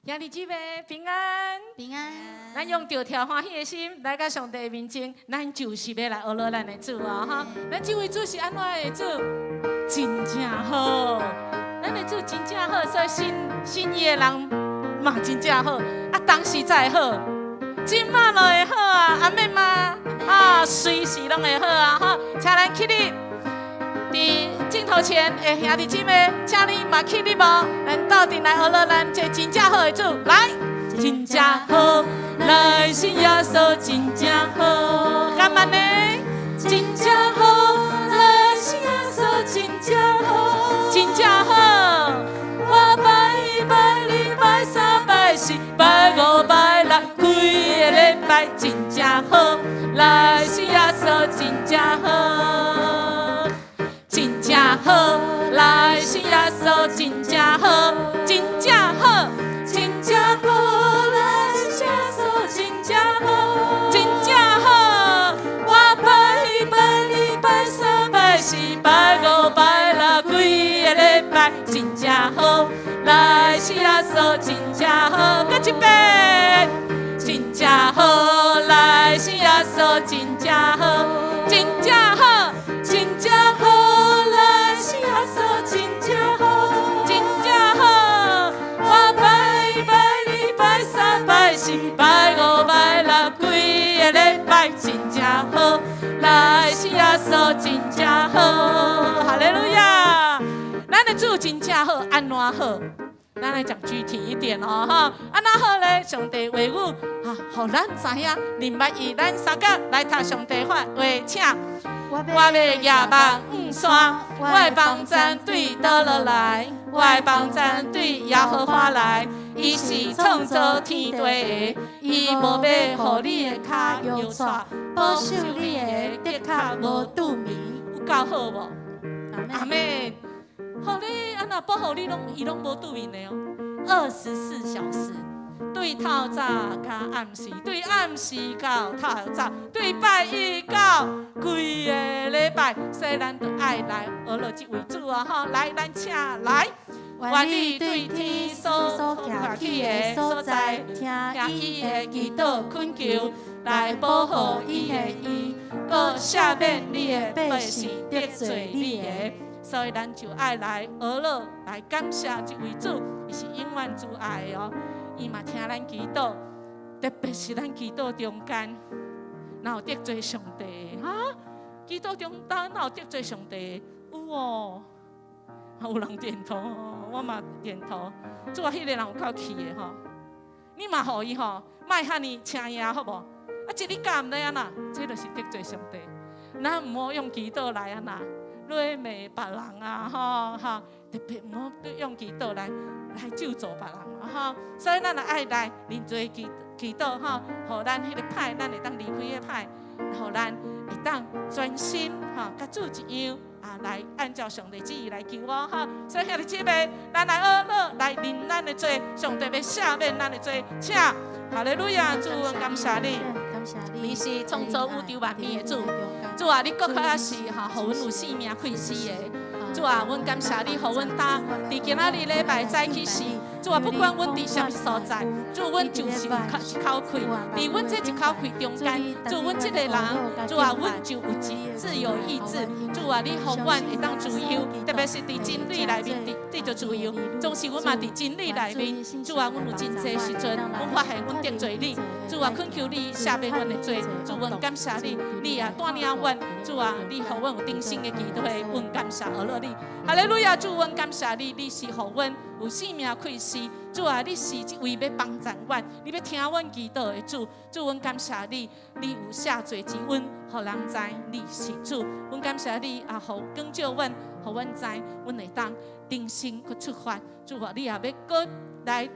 兄弟姊妹平安，平安。咱用著跳歡喜的心來到上帝的面前，咱就是欲來學落咱的主啊！哈，咱這位主是按怎的主？真正好，咱的主真正好，所以信信伊的人嘛真正好。啊，當時才會好，這馬嘛會好啊，阿們嗎？啊，隨時攏會好啊！哈，請咱起立。佇鏡頭前的兄弟姊妹，請你嘛起立無？咱鬥陣來學落咱這真正好的主，來，真正好，來信耶穌真正好，敢按呢？真正好，來信耶穌真正好，真正好。我拜一拜二拜三拜四拜五拜六，規个禮拜真正好，來信耶穌真正好。真正好，來信耶穌真正好，真正好，真正好，來信耶穌真正好，真正好。我拜一拜二拜三拜四拜五拜六，規个禮拜真正好，來信耶穌真正好，閣一遍，真正好，來信耶穌真正好，真正好，真正好，來信耶穌真正好，真正好。我拜一拜二拜三拜四拜五拜六，規个禮拜真正好，來信耶穌真正好，哈利路亞。咱的主真正好，按怎好？咱來講具體一點哦，哈，按怎好咧？上帝話語啊，予咱知影，禮拜一咱三個來讀上帝話，請。我欲舉目向山，我的幫贊對佗落來，我的幫贊對耶和華來。伊是創造天地的，伊無欲予你的跤搖掣，保守你的的確無拄眠，有夠好無？阿們。予你按怎保護你攏伊攏無拄眠的哦，24小時，對透早到暗時，對暗時到透早，對拜一到規个禮拜，所以咱都愛來學落這位主啊！吼，來，咱請來，願你對天所徛起的所在，聽伊的祈禱懇求，來保護伊的義，閣赦免你的百姓得罪你的。所以咱就愛來學落來感謝這位主，伊是永遠慈愛的哦。伊嘛聽咱祈禱，特別是咱祈禱中間，若有得罪上帝哈？祈禱中間若有得罪上帝？有哦，有人點頭，我嘛點頭。主啊，彼个人有夠氣的吼，你嘛予伊吼，莫遐爾請伊好無？啊，這你敢毋知按怎？這就是得罪上帝。咱毋好用祈禱來按怎？來罵別人啊，吼哈！特別毋好用祈禱來咒詛別人啊，吼！所以咱若愛來認罪祈禱吼，予咱彼个歹，咱會當離開彼個歹，予咱會當專心吼，佮主一樣啊，來按照上帝旨意來求哦，吼！所以兄弟姊妹，咱來學落來認咱的罪，上帝欲赦免咱的罪，請哈利路亞，主，阮感謝你，你是創造宇宙萬物的主。主啊，你閣較猶是吼，予阮有性命氣息的。主啊，阮感謝你，予阮當佇今仔日禮拜早起時，主啊，不管阮佇啥物所在，主，阮就是有一口氣，佇阮這一口氣中間，主，阮這个人，主啊，阮就有一自由意志，主啊，你予阮會當自由，特別是佇真理內面得著自由，總是阮嘛佇真理內面，主啊，阮有真濟時陣，阮發現阮得罪你，主啊，懇求你赦免阮的罪，主，阮感謝你，你也帶領阮，主啊，你予阮有重生的機會，阮感謝阿樂你。哈利路亞，主，阮感謝你，你是予阮有性命氣息，主啊，你是一位欲幫贊阮，你欲聽阮祈禱的主，主，阮感謝你，你有赦罪之恩，予人知你是主，阮感謝你啊，予光照阮，予阮知，阮會當重新去出發，主啊，你也欲閣來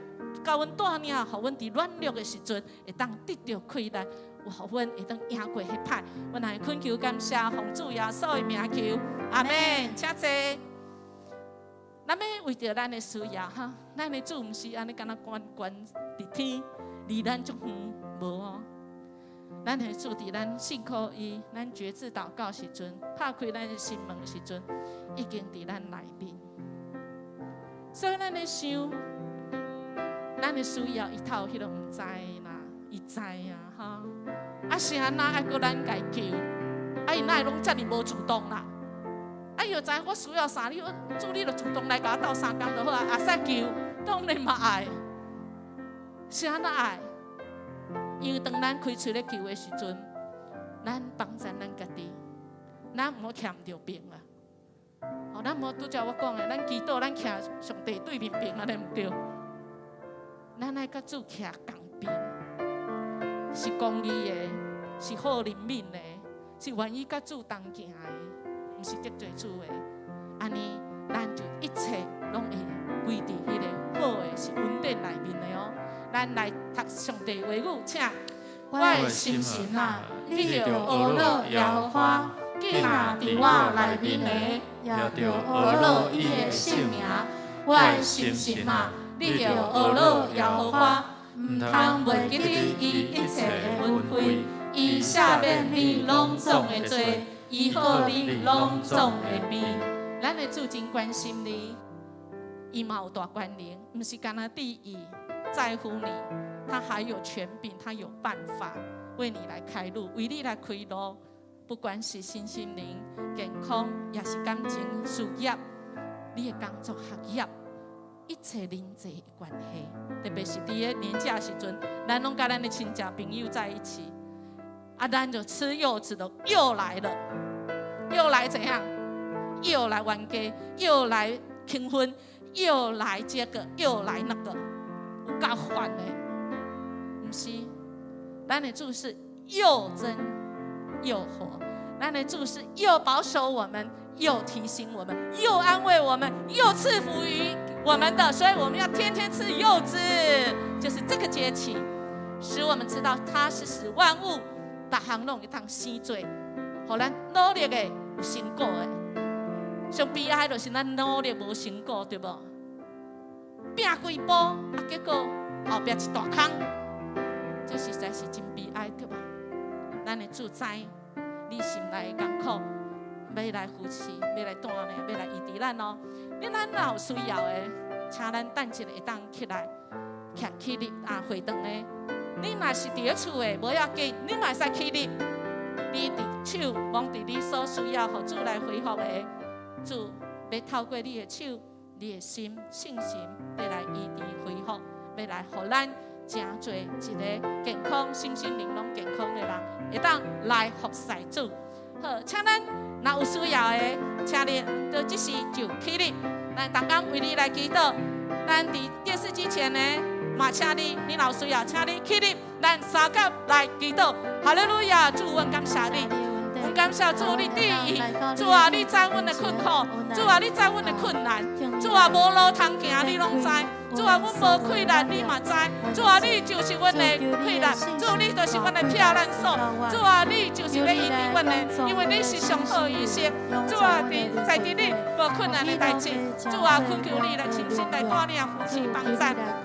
共阮帶領，予阮佇軟弱的時陣會當得著氣力，有予阮會當贏過彼歹。阮來懇求感謝，奉主耶穌的名求，阿們，請坐。咱欲為著咱的需要哈，咱的主毋是按呢敢若懸懸佇天，離咱足遠，無哦。咱的主佇咱信靠伊，咱決志禱告時陣，拍開咱的心門時陣，已經佇咱內面。所以咱咧想，咱的需要，伊透彼個毋知啦，伊知啊，吼。啊是按怎愛閣咱共求？啊伊哪會攏遮爾無主動啦？啊伊就知我需要啥，你主你就主動來共我鬥相共就好啊，會使求，當然嘛愛。是按怎愛？因為當咱開喙咧求的時陣，咱幫助咱家己，咱毋好徛毋著爿啦。哦，咱毋好拄才我講的，咱祈禱，咱徛上帝對面爿，按呢毋對。咱愛佮主徛仝爿，是公義的，是好憐憫的，是願意佮主同行的，毋是得罪主的。按呢，咱就一切攏會歸佇彼个好的，是恩典內面的哦。咱來讀上帝話語，請。我的心神啊，你著呵咾耶和華，囝仔佇我內面的，也著呵咾伊的聖名。我的心神啊，你著呵咾耶和華，毋通袂記得伊一切的恩惠，伊赦免你攏總的罪，醫好你攏總的病。咱的主真關心你，伊嘛有大權能，毋是干焦佇伊在乎你，他還有權柄，他有辦法為你來開路，為你來開路。不管是身心靈健康，抑是感情、事業，你的工作、學業，一切人際的關係，特別是佇个年假時陣，咱攏佮咱的親戚朋友在一起，啊，咱就吃柚子的又來了，又來怎樣？又來冤家，又來求婚，又來這個，又來那個，有夠煩的。毋是，咱的主是又真又活，咱的主是又保守我們，又提醒我們，又安慰我們，又賜福於我們的，所以我們要天天吃柚子，就是這個節期，使我們知道他是使萬物逐項攏會當生做，予咱努力的有成果的。上悲哀就是咱努力無成果，對無？拼規晡，啊，結果後壁一大空，這實在是真悲哀，對無？咱的主知你心內的艱苦，欲來扶持，欲來帶領，欲來醫治咱哦。你咱若有需要的，請咱等一下會當起來，徛起立啊，會堂的。你若是佇咧厝的，無要緊，你嘛會使起立。你佇手摸佇你所需要，予主來恢復的，主欲透過你的手、你的心、信心，欲來醫治恢復，欲來予咱成做一个健康、身心靈攏健康的人，會當來服侍主。好，請咱若有需要的，請你就這時就起立，咱同工為你來祈禱。咱佇電視機前呢，嘛請你，你若有需要，請你起立，咱相佮來祈禱。哈利路亞，主，阮感謝你，阮感謝主，你佇意，主啊，你知阮的困苦，主啊，你知阮的困難，主啊，無路通行，你攏知。主啊，阮無氣力，你嘛知。主啊，你就是阮的氣力，主，你就是阮的避難所。主啊，你就是欲醫治阮的，因為你是上好醫生。主啊，佇在佇你無困難的代誌，主啊，懇求你來親身來帶領扶持幫助。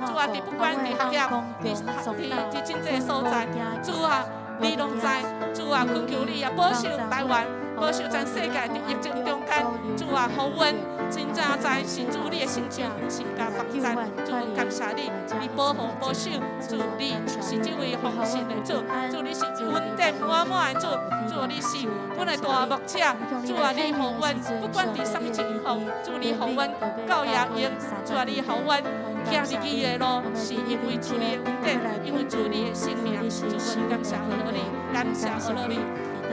主啊，佇不管佇學業、佇佇佇真濟所在，主啊，你攏知。主啊，懇求你啊，保守台灣，保守全世界佇疫情中間。主啊，予阮真正知是主你的聖手扶持佮幫助。主，阮感謝你，你保護保守，主你是這位豐盛的主，主你是恩典滿滿的主，主你是阮的大牧者，主啊，你予阮不管佇啥物情況，主你予阮夠會用，主啊，你予阮行入去的路，是因為主你的恩典，因為主你的聖名，主阮感謝呵咾你，感謝呵咾你，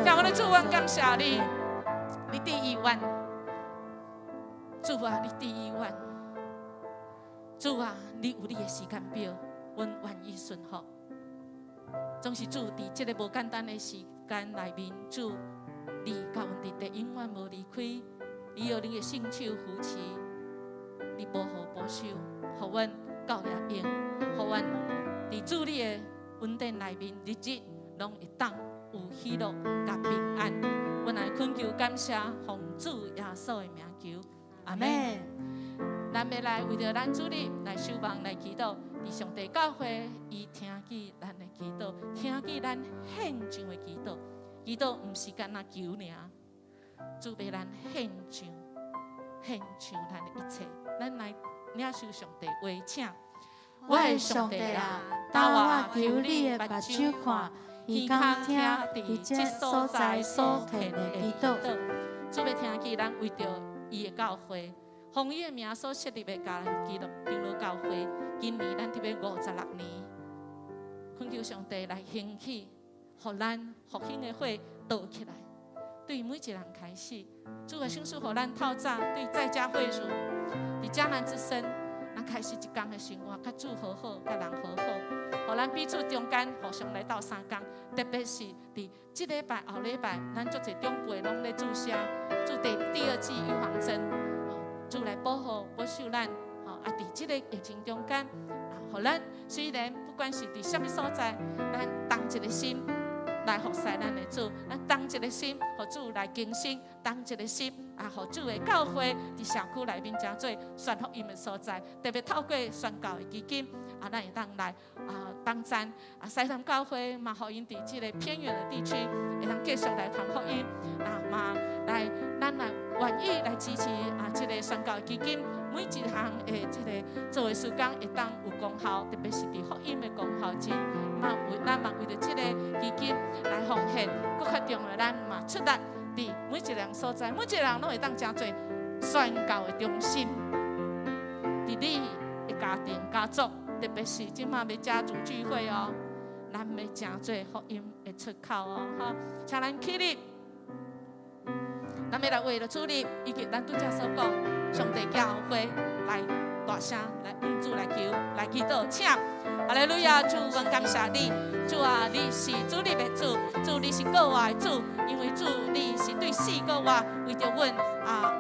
讓我的主，阮感謝你，你佇意阮，主啊，你佇意阮，主啊，你有你的時間表，阮願意順服。總是主佇這个無簡單的時間內面，主你佮阮佇佇永遠無離開，你用你的聖手扶持，你保護保守，予阮夠會用，予阮佇主你的恩典內面，日日攏會當有喜樂佮平安。阮來懇求感謝，奉主耶穌的名求，阿門。咱欲來為著咱主日來守望來祈禱，佇上帝教會，伊聽見咱的祈禱，聽見咱獻上的祈禱。祈禱毋是干焦求爾，主欲咱獻上，獻上咱的一切，咱來領受上帝話，請。我的上帝啊，擔我求你的目睭看，耳孔聽，佇這所在所獻的祈禱。主欲聽見咱為著伊的教會，奉伊的名所設立的迦南基督長老教會，今年咱特別56年，懇求上帝來興起，予咱復興的火著起來，對每一個人開始，主啊，賞賜予咱透早對在家會主，佇迦南之聲，咱開始一工的生活，佮主和好，佮人和好，予咱彼此中間互相來鬥相共，特別是佇這禮拜、後禮拜，咱足濟長輩攏咧注射，注第二劑預防針，主來保護、保守咱，吼啊！佇這個疫情中間，啊，予咱雖然不管是佇啥物所在，咱同一個心來服侍咱的主，咱同一個心，予主來更新，同一個心啊，予主的教會佇社區內面成做傳福音的所在，特別透過宣教的基金啊，咱會當來啊幫贊啊，西南教會嘛，予𪜶佇這個偏遠的地區會當繼續來傳福音啊，嘛來咱來願意來支持啊，這個宣教基金每一項的這個做的事工會當有功效，特別是佇福音的功效真，嘛為咱嘛為著這個基金來奉獻，閣較重要，咱嘛出力佇每一個人所在，每一個人攏會當成做宣教的中心。佇你的家庭家族，特別是這馬欲家族聚會哦，咱欲成做福音的出口哦，吼！請咱起立，咱欲來為著主日，以及咱拄才所講，上帝教會來大聲來向主來求來祈禱，請。哈利路亞，主，阮感謝你，主啊，你是主日的主，主你是過活的主，因為主你是對死閣活，為著阮啊，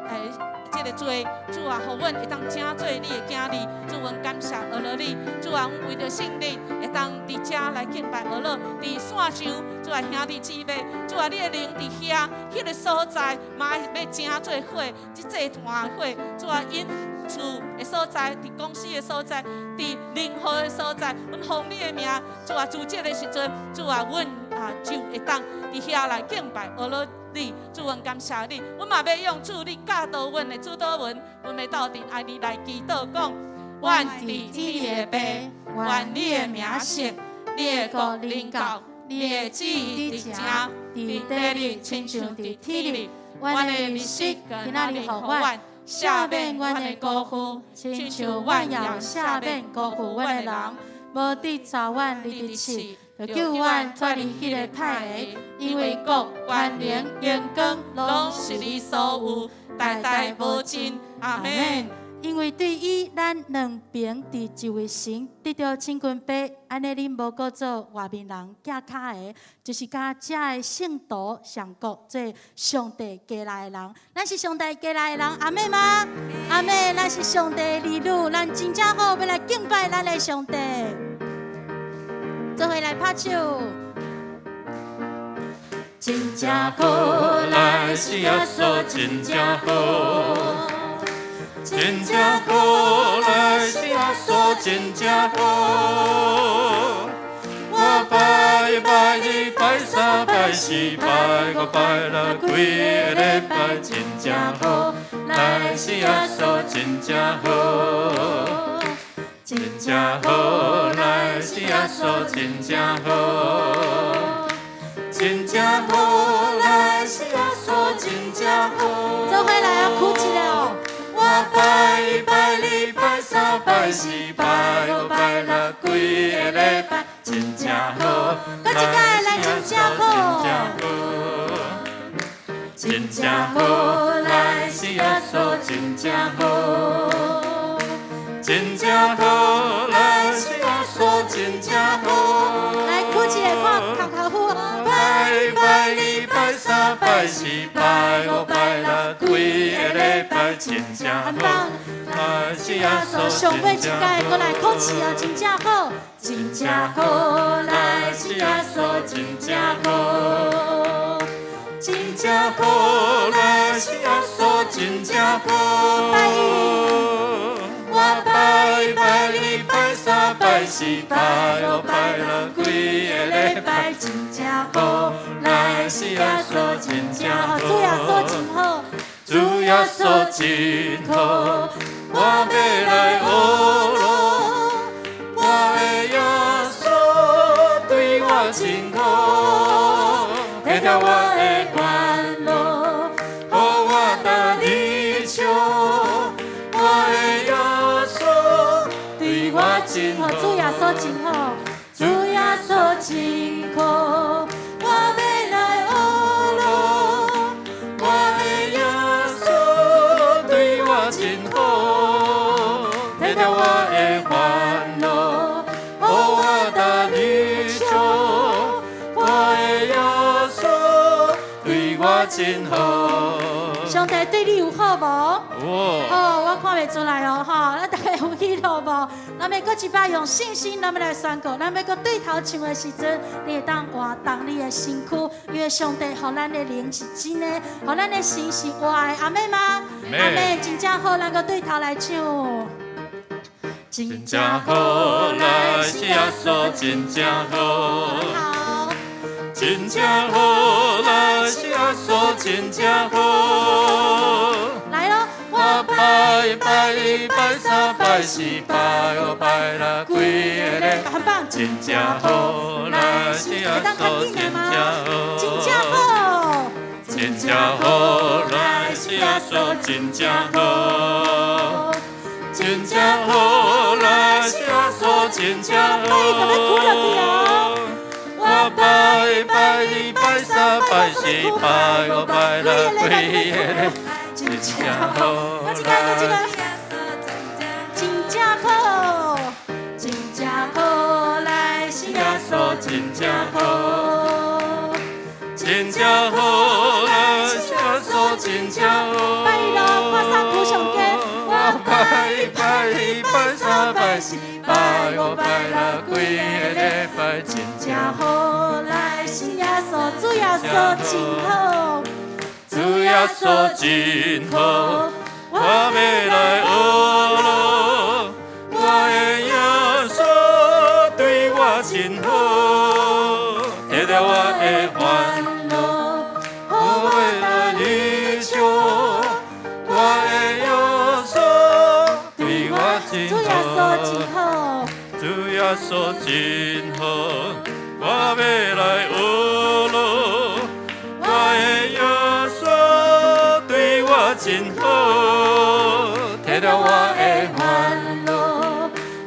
這個罪，主啊，予阮會當成做你的囝兒，主，阮感謝阿樂你，主啊，阮為著聖日會當佇遮來敬拜阿樂，佇線上，主啊，兄弟姊妹，主啊，你的靈佇遐，彼個所在嘛欲成做火，這祭壇火，主啊，𪜶厝的所在，佇公司的所在，佇任何的所在，阮奉你的名，主啊，主節的時陣，主啊，阮啊就會當佇遐來敬拜阿樂你，主，阮感謝你，阮嘛欲用主你教導阮的主禱文，阮欲鬥陣按呢來祈禱講：阮佇天的父，願你的名聖，你的國臨到，你的旨意佇這，佇地裡親像佇天裡。阮的日食今仔日予阮，赦免阮的過犯，親像阮也赦免辜負阮的人，無得召阮入去試，著救阮脫離彼个歹的，因為國、權能、榮光，攏是你所有，代代無盡。阿門。因為對伊，咱兩爿佇一位神得著親近父，按呢恁無閣做外面人寄跤的，就是佮遮的聖徒上國做上帝家內的人。咱是上帝家內的人，阿們嗎？阿們，咱是上帝的兒女，咱真正好，欲來敬拜咱的上帝。做伙來拍手。真正好，來是耶穌真正好，真正好，來是耶穌真正好。我拜拜二拜三拜四拜五拜六，規个禮拜真正好，來是耶穌真正好，真正好，來是耶穌真正好。真正好，來是耶穌真正好。做伙來啊，哭起來哦！我拜拜二拜三拜四拜五拜六，規个禮拜真正好。閣一擺來真正好。真正好，來是耶穌真正好。真正好，來是耶穌真正好。來哭起來，看較較好。拜拜二拜三拜四拜五拜六，規个禮拜真正好。來是耶穌上尾一擺，閣來哭起啊，真正好，真正好，來是耶穌真正好，真正好，來是耶穌真正好。我拜拜二拜三拜四拜五拜六，規个禮拜真正好，來是耶穌真正好，主耶穌真好，主耶穌真好，我欲來學囉，我穌真好，主耶穌真好，我欲來學囉。我的耶穌對我真好，體貼我的煩惱，予我逐日笑。我的耶穌對我真好。上帝對你有好無？有。哦，我看袂出來哦，吼，咱大家有喜樂無？咱欲閣一擺用信心，咱欲來宣告，咱欲閣對頭唱的時陣，你會當活動你的身軀，因為上帝予咱的靈是真的，予咱的神是活的，阿們嗎？阿們，真正好，咱閣對頭來唱。真正好，來是耶穌真正好。好。真正好，來是耶穌真正好。來囉，我拜拜一拜三拜四拜五拜六規个禮很棒。真正好，來是耶穌真正好。真正好，真正好，來是耶穌真正好。真正好，來是耶穌真正好。我拜拜一拜三拜四拜五拜六規个禮真正好。我這個，我這個，真正好，真正好，來是耶穌真正好，真正好，來是耶穌真正好。拜囉，看衫褲上加，我拜拜一拜三拜四拜五拜六規个禮拜真正好，來是耶穌，主耶穌真好，主耶穌真好，我欲來學囉，我的耶穌對我真好，體貼我的煩惱，予我逐日笑，我的耶穌對我真主耶穌真好，好，主耶穌真好，我欲來學囉，我的耶穌對我真好，體貼我的煩惱，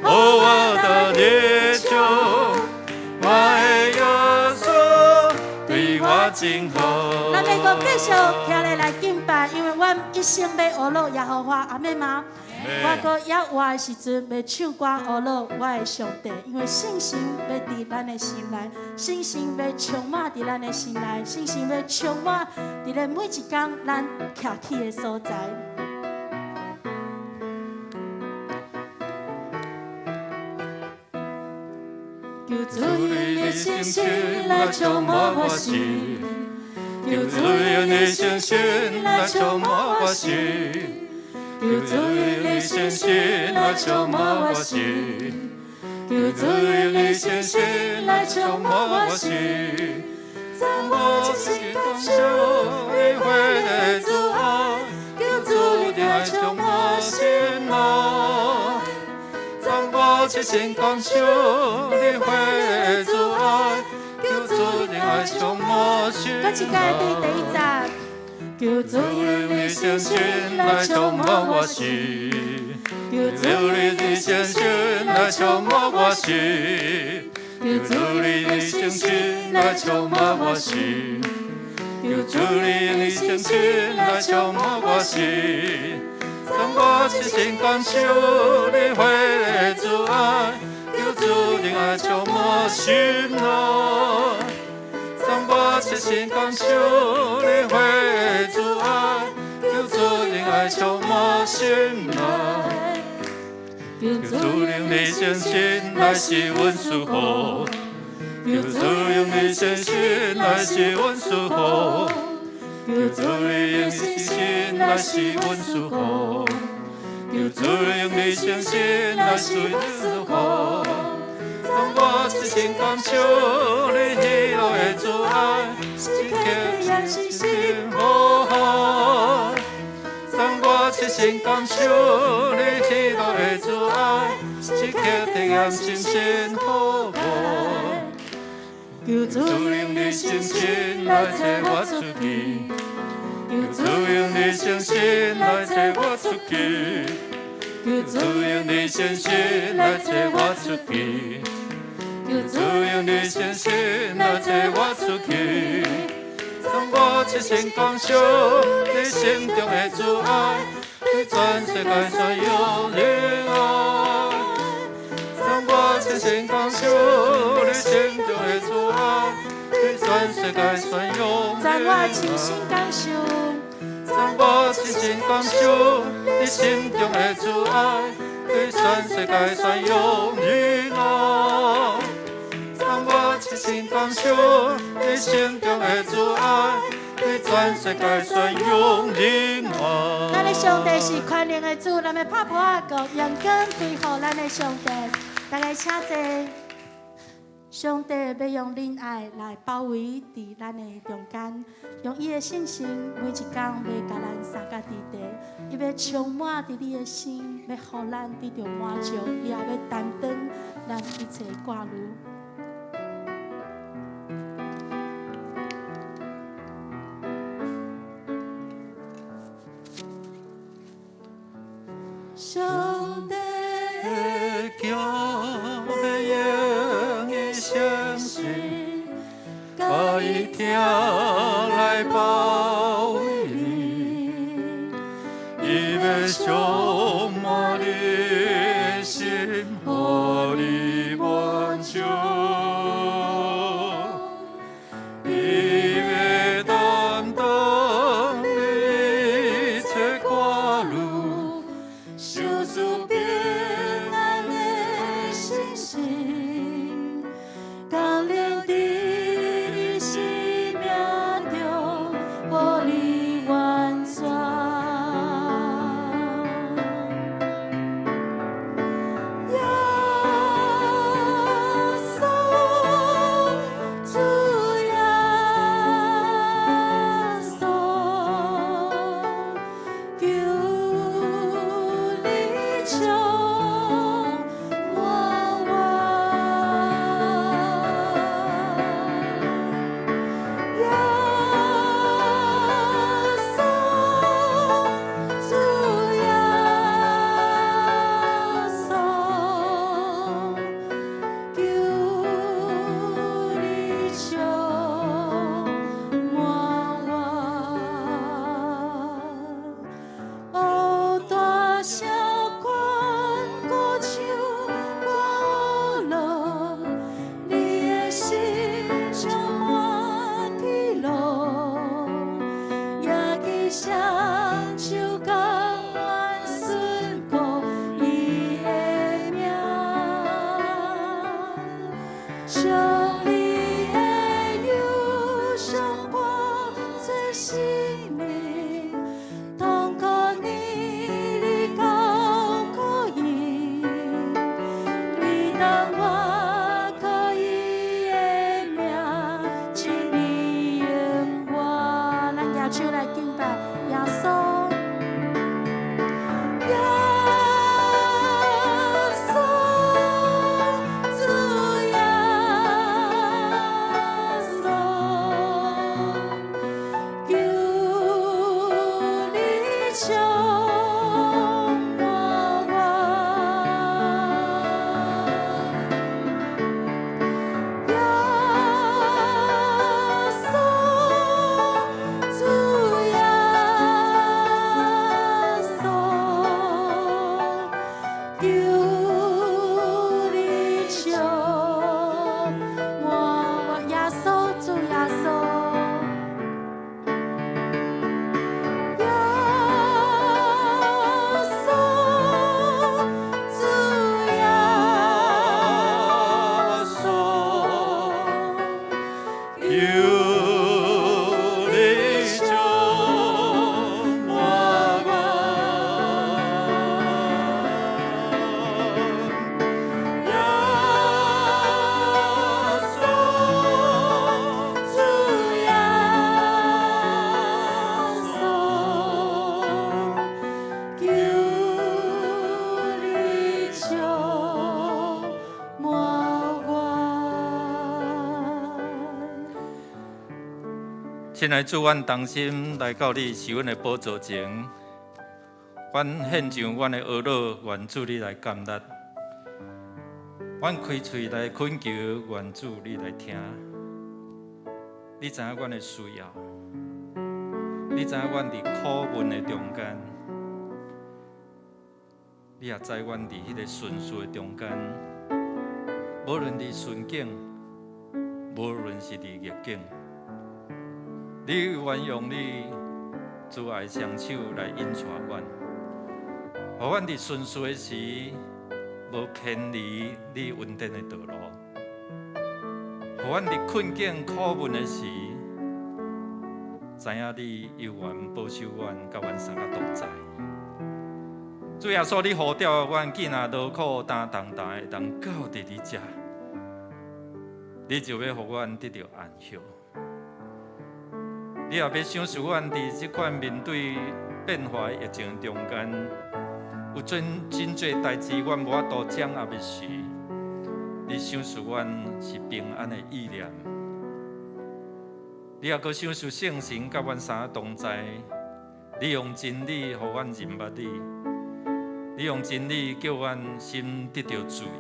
予我逐日笑，我的耶穌對我真好。咱欲閣繼續徛咧來敬拜，因為阮一生欲學囉耶和華，阿們嗎？我閣猶活的時陣，欲唱歌學囉我的上帝，因為信心欲佇咱的心內，信心欲充滿佇咱的心內，信心欲充滿佇咧每一工咱徛起的所在。求主用的信心來充滿我心，求主用的信心來充滿我心，求主用的信心來充滿我心，求主用的信心來充滿我心，讚我我一真心感心感受受你你回回的的主主愛，愛，求主主你你來來充充滿滿心心內內。讚我一心感受你回的主愛，求主你來充滿心閣一擺對第一內。節，求主主用用的的信信心來心來充充滿滿我我心，心，求求主用你的的信信心心來來充充滿滿我我心，心，求求主主用你的的信信心心來來充充滿滿我我心，心，求求主主你你的信的信心心來來充充滿滿我我心，心。讚當我我一一心心感感受受你你回回的的主主愛，愛，求求主主你你來來充充滿滿心心內。內。當我一心感受你回的主愛，求主你來充滿心內。求求主用的信心來使阮舒服，求求主用的信心來使阮舒服，求求主主用用的信的信心心來使來使阮阮舒舒服服，求求主主用用的的信信心来心來使阮使阮舒舒服服。当当我我一一心心感受感受你你喜喜乐乐的的主主爱爱，时时刻刻提提醒醒心心好好。当我一心感受你喜樂的主愛，時刻提醒心好。求主主用用的信的信心心來來找我找我出出去去，求求主主用的用的信信心心來來找找我出我出去去，求求主用你信心來帶我出去，求主用你信心來帶我出去，讓我親身感受你心中的慈愛，對全世界宣揚仁愛。讓我親身感受你心中的慈愛，對全世界宣揚讓我親身感受，讓我親身感受你心中的慈愛，對全世界宣揚仁愛。讓我親身感受你心中的慈愛，對全世界宣揚仁愛。咱的上帝是權能的主，咱欲拍噗仔，榮光歸予咱的上帝。大家請坐。上帝欲用仁愛來包圍佇咱的中間，用伊的信實，每一工欲共咱相佮佇佇，伊欲充滿佇你的心，欲予咱得著滿足，伊也欲擔當咱一切掛慮。上帝叫欲用伊信實，共伊疼來包圍你，伊欲充滿你的心，予你滿足。伊欲擔當你一切掛慮，賞賜平安的信心，降臨佇你生命中，予你完全。耶穌，主耶穌，求你充滿我。耶穌，主耶穌，求你充滿我。哦，大聲宣告唱歌樂，你的心充滿喜樂，舉起雙手甘願宣告伊的名，將你的憂傷化做生命，痛苦你你交予伊，你當倚靠伊的名，請你永遠。咱舉手來敬拜耶穌。耶穌，主耶穌，求你充滿我。耶穌，主耶穌，求你充滿我。耶穌，主耶穌。耶穌，主耶穌，求你充滿我。耶穌，主耶穌，求你充滿我。親愛主，阮同心來到你施恩的寶座前，阮獻上阮的呵咾，願主你來接納；阮開喙來懇求，願主你來聽。你知影阮的需要，你知影阮佇苦悶的中間，你也知阮佇彼个順遂的中間，無論佇順境，無論是佇逆境，你願用你慈愛雙手來引帶阮，予阮佇順遂的時，無偏離你恩典的道路；予阮佇困境苦悶的時，知影你猶原保守阮，佮阮三个同在。主耶穌，你呼召阮囝仔勞苦擔重擔，會當到佇你遮，你就欲予阮得著安息。你也欲賞賜阮佇這款面對變化的疫情中間，有真真濟代誌，阮無法度掌握的時，你賞賜阮是平安的意念。你猶閣賞賜聖神佮阮三个同在，你用真理予阮認捌你，你用真理叫阮心得著自由。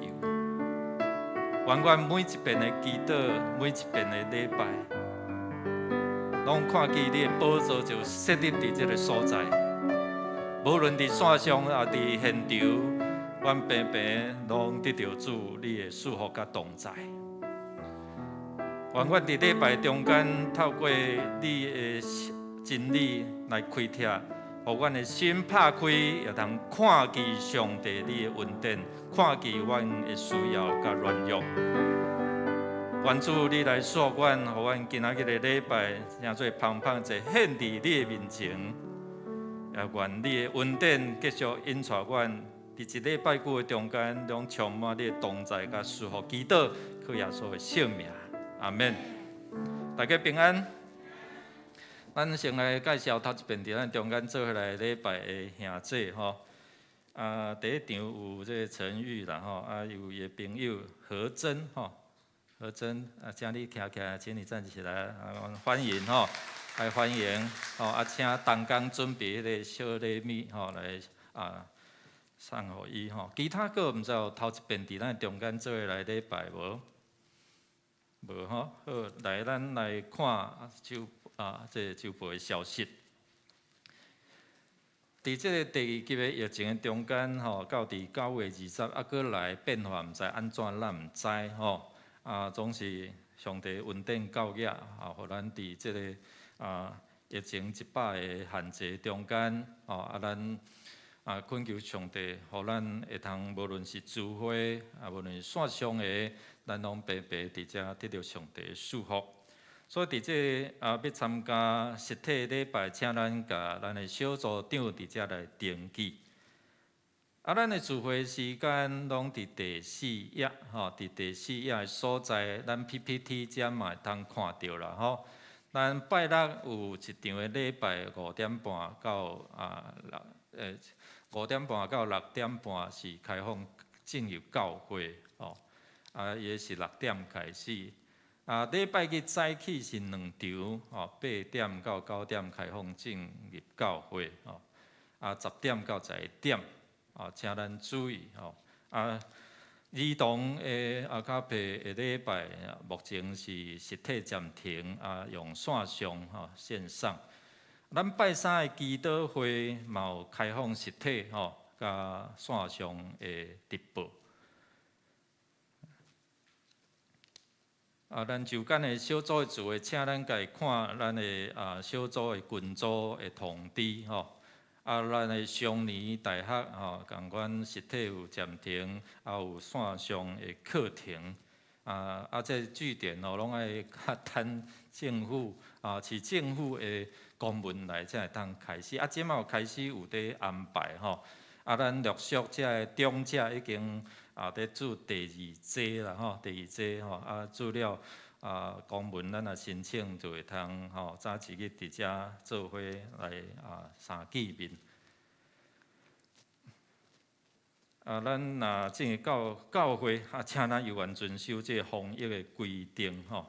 願阮每一遍的祈禱，每一遍的禮拜，攏看見你的寶座就設立佇這个所在。無論佇線上抑佇現場，阮平平攏得著主你的祝福佮同在。願阮佇禮拜中間，透過你的真理來開拓，予阮的心拍開，會當看見上帝你的恩典，看見阮的需要佮軟弱。願主你來祝福阮，予阮今仔日的禮拜，成做芳芳者獻佇你的面前。也願你的恩典繼續引帶阮，佇一禮拜久的中間，攏充滿你的同在佮祝福。祈禱，靠耶穌的聖名，阿門。大家平安。咱先來介紹頭一遍佇咱中間做伙來禮拜的兄姊吼。啊，第一場有這个陳玉啦吼，啊有伊的朋友何真吼，何真啊，請你徛起來，請你站起來，啊，歡迎吼，來歡迎吼，啊，請同工準備彼个小禮物吼，來啊送予伊吼。其他閣毋知有頭一遍佇咱中間做伙來禮拜無？無吼，好，來咱來看周啊，這个週報的消息。佇這个第二級的疫情的中間吼，到佇9月20，猶閣來變化，毋知按怎，咱毋知吼。啊，總是上帝恩典夠額，啊，予咱佇這个啊疫情100个限制中間，吼啊，咱啊懇求上帝，予咱會通無論是聚會，啊，無論是線上的，咱攏平平佇遮得著上帝的祝福。所以佇這个啊，欲參加實體禮拜，請咱共咱的小組長佇遮來登記。啊，咱的聚會時間攏佇第四頁，吼，佇第四頁的所在，咱 PPT 遮嘛會通看著啦，吼。咱拜六有一場的禮拜，5點半到6點半是開放進入教會，吼。啊，伊是6點開始。啊，禮拜日早起是兩場，吼，8點到9點開放進入教會，吼。啊，10點到11點，啊，請咱注意，吼。啊，兒童的阿卡貝的禮拜，目前是實體暫停，啊，用線上，吼，線上。咱拜三的祈禱會嘛有開放實體，吼，佮線上的直播。啊，咱週間的小組的聚會，請咱家己看咱的啊小組的群組的通知吼。啊，咱的雙年大學吼，仝款實體有暫停，也有線上的課程。啊啊，這據點哦，攏愛較等政府啊，市政府的公文來才會當開始。啊，這馬有開始有佇安排吼。啊，咱陸續這个長者已經啊，佇注第二劑啦吼，第二劑吼，啊注了啊公文，咱若申請就會通吼，早一日佇遮做伙來啊相見面。啊，咱若進入教教會啊，請咱猶原遵守這个防疫的規定吼。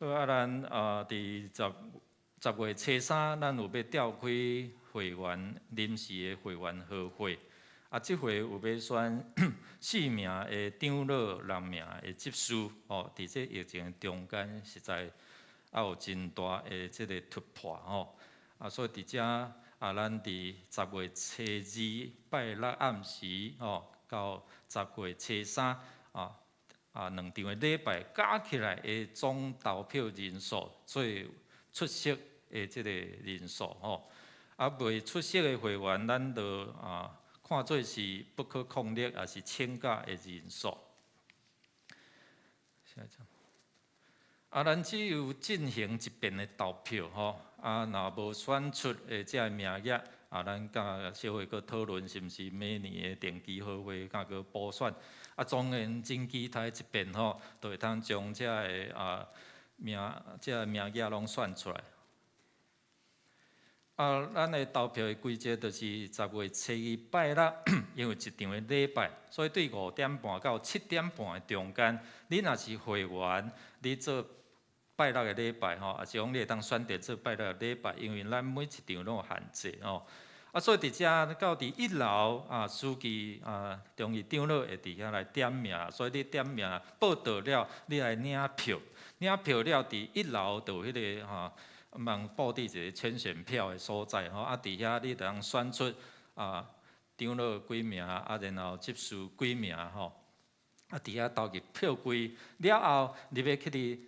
好啊，咱啊佇十十月初三，咱有欲召開會員臨時的會員合會。啊，這回有欲選四名的長老，六名的執事，吼，佇這疫情中間，實在也有真大的這个突破吼。啊，所以佇遮啊，咱佇十月初二拜六暗時，吼，到十月初三啊，兩場的禮拜加起來的總投票人數，最出席的這个人數吼。啊，袂出席的會員，咱就看做是不可抗力，抑是請假的人數。下一張。啊，咱只有進行一遍的投票吼，啊，若無選出的這个名額，啊，咱佮小會閣討論是毋是明年的定期合會佮閣補選。啊，當然真期待一遍吼，就會當將這个名額攏選出來。啊，咱的投票的規則就是十月初二拜六，因為一場的禮拜，所以對5點半到7點半的中間，你若是會員，你做拜六的禮拜吼，抑是講你會當選擇做拜六的禮拜，因為咱每一場攏有限制吼。啊，所以佇遮到佇一樓啊，司儀啊，中義長老會佇遐來點名，所以你點名報到了，你來領票，領票了，佇一樓就有彼個吼。茫布置一个簽選票的所在吼，啊，佇遐你就通選出啊長老幾名，啊，然後執事幾名吼，啊，佇遐投入票櫃了後，你欲去佇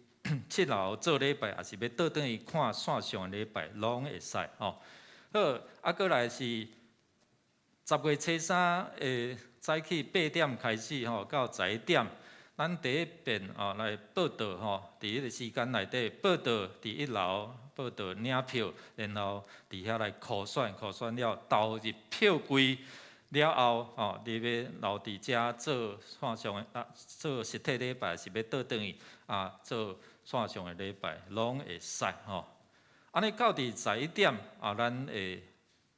七樓做禮拜，抑是欲倒轉去看線上的禮拜，攏會使吼。好，啊，閣來是十月初三的早起8點開始吼，到11點。咱第一遍哦來報到吼，佇彼个時間內底報到，佇一樓報到領票，然後佇遐來箍選，箍選了投入票櫃了後，吼，你欲留佇遮做線上的啊，做實體禮拜，是欲倒轉去啊做線上的禮拜，攏會使吼。按呢到佇11點啊，咱會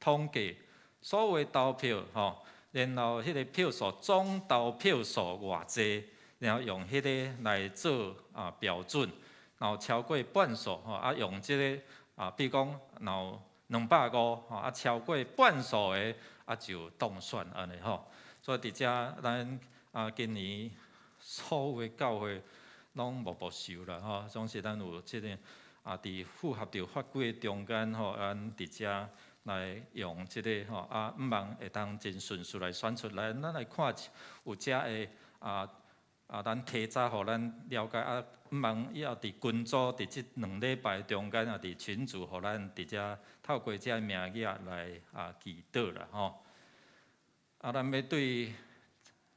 統計所有投票吼，然後彼个票數總投票數偌濟，然後用彼个來做啊標準，然後超過半數吼，啊用這个啊，比如講若有250吼，啊超過半數的啊就當選按呢吼。所以佇遮咱啊今年所有的教會攏無保守啦吼，總是咱有這个啊，佇符合著法規的中間吼，咱佇遮來用這个吼，啊，毋望會當真順序來選出來。咱來看有遮的啊。啊，咱提早予咱了解啊，毋望以後佇群組佇這兩禮拜中間啊，佇群組予咱佇遮透過這名額來啊祈禱啦吼。啊，咱欲對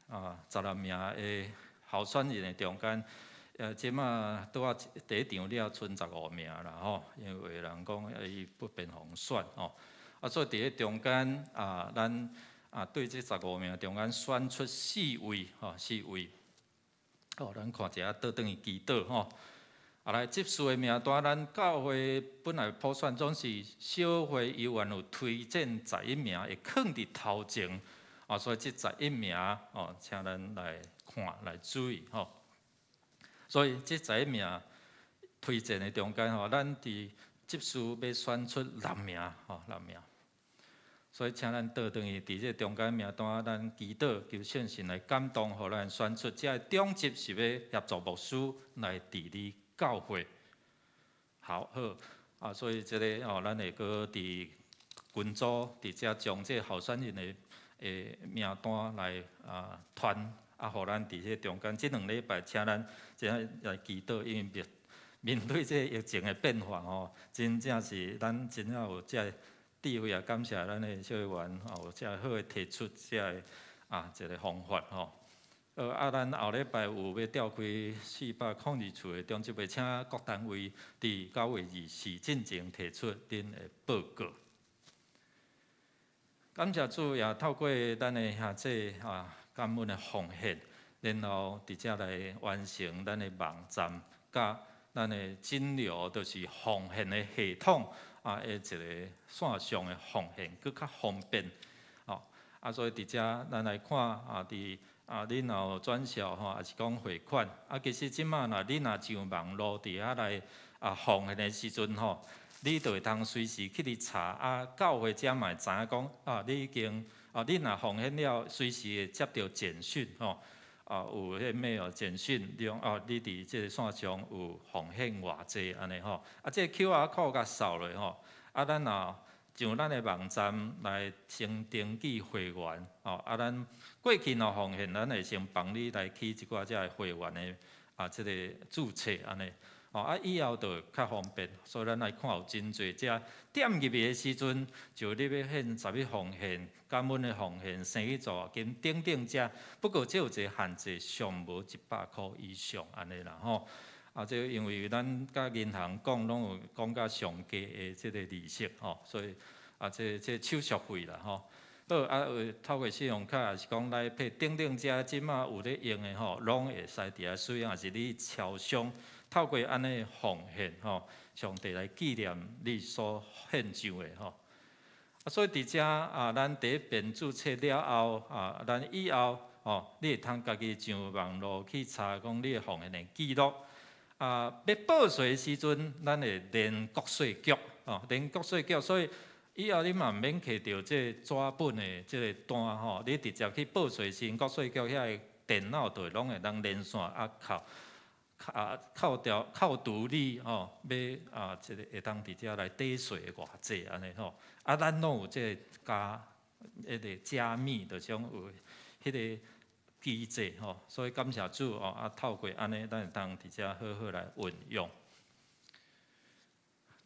啊16名的候選人的中間，這馬拄仔第一場了賰十五名啦吼，因為有的人講伊不便予選吼。啊，所以佇咧中間啊，咱啊對這十五名中間選出四位吼，四位。好，咱看一下倒轉去祈禱吼。啊，來執事的名單，咱教會本來普選總是小會委員有推薦十一名，會囥佇頭前。啊，所以這十一名哦，請咱來看來注意吼。所以這十一名推薦的中間吼，咱佇執事欲選出六名吼，六名。所以請咱倒轉去佇這中間名單，咱祈禱求聖神來感動，予咱選出這个長執是欲協助牧師來治理教會。好好啊，所以這个哦，咱會閣佇群組佇遮將這候選人的名單來啊傳啊，予咱佇這中間這兩禮拜，請咱這來祈禱，因為面對這個疫情的變化吼，真正是咱真正有這个智慧啊！感謝咱的小會員吼，有遮好的提出這个啊一个方法吼。啊，咱後禮拜有欲召開402處的中執會，請各單位佇9月24進前提出恁的報告。感謝主，也透過咱的兄弟啊感恩的奉獻，然後佇遮來完成咱的網站，佮咱的診療，就是奉獻的系統。啊，的一个線上的奉獻，閣較方便，吼。啊，所以佇遮咱來看啊，佇啊，恁若有轉賬吼，抑是講匯款，啊，其實這馬若恁若上網路佇遐來啊奉獻的時陣吼，你就會通隨時去佇查啊，教會遮嘛會知影講啊，你已經啊，你若奉獻了，隨時會接著簡訊吼，啊，有彼 mail 簡訊，你講哦，你佇這個線上有奉獻偌濟按呢吼，啊，這個 QR code 共掃落吼，啊，咱若上咱的網站來先登記會員，吼，啊，咱過去若奉獻，咱會先幫你來起一寡這个會員的啊，這个註冊按呢。哦，啊，以後就會較方便，所以咱來看有真濟遮點入去的時陣，就你欲獻啥物奉獻、感恩的奉獻、生意助學金等等遮。不過這有一个限制，上無100箍以上按呢啦吼。啊，這因為咱佮銀行講，攏有講甲上低的這个利息吼，所以啊，這手續費啦吼。好，啊，有透過信用卡，抑是講來配等等遮，這馬有咧用的吼，攏會使佇遐使用，抑是你超商。透過按呢奉獻吼，上帝來紀念你所獻上的吼。啊，所以佇遮啊，咱佇咧註冊了後啊，咱以後吼，你會通家己上網路去查講你的奉獻的記錄。啊，欲報稅的時陣，咱會連國稅局吼，連國稅局，所以以後你嘛毋免提著這個紙本的這个單吼，你直接去報稅時，國稅局遐个電腦就會攏會當連線啊扣。啊，扣掉扣除你吼，欲啊，這个會當佇遮來抵稅的偌濟按呢吼，啊，咱攏有這个加彼个加密，就是講有彼个機制吼，所以感謝主哦，啊，透過按呢，咱會當佇遮好好來運用。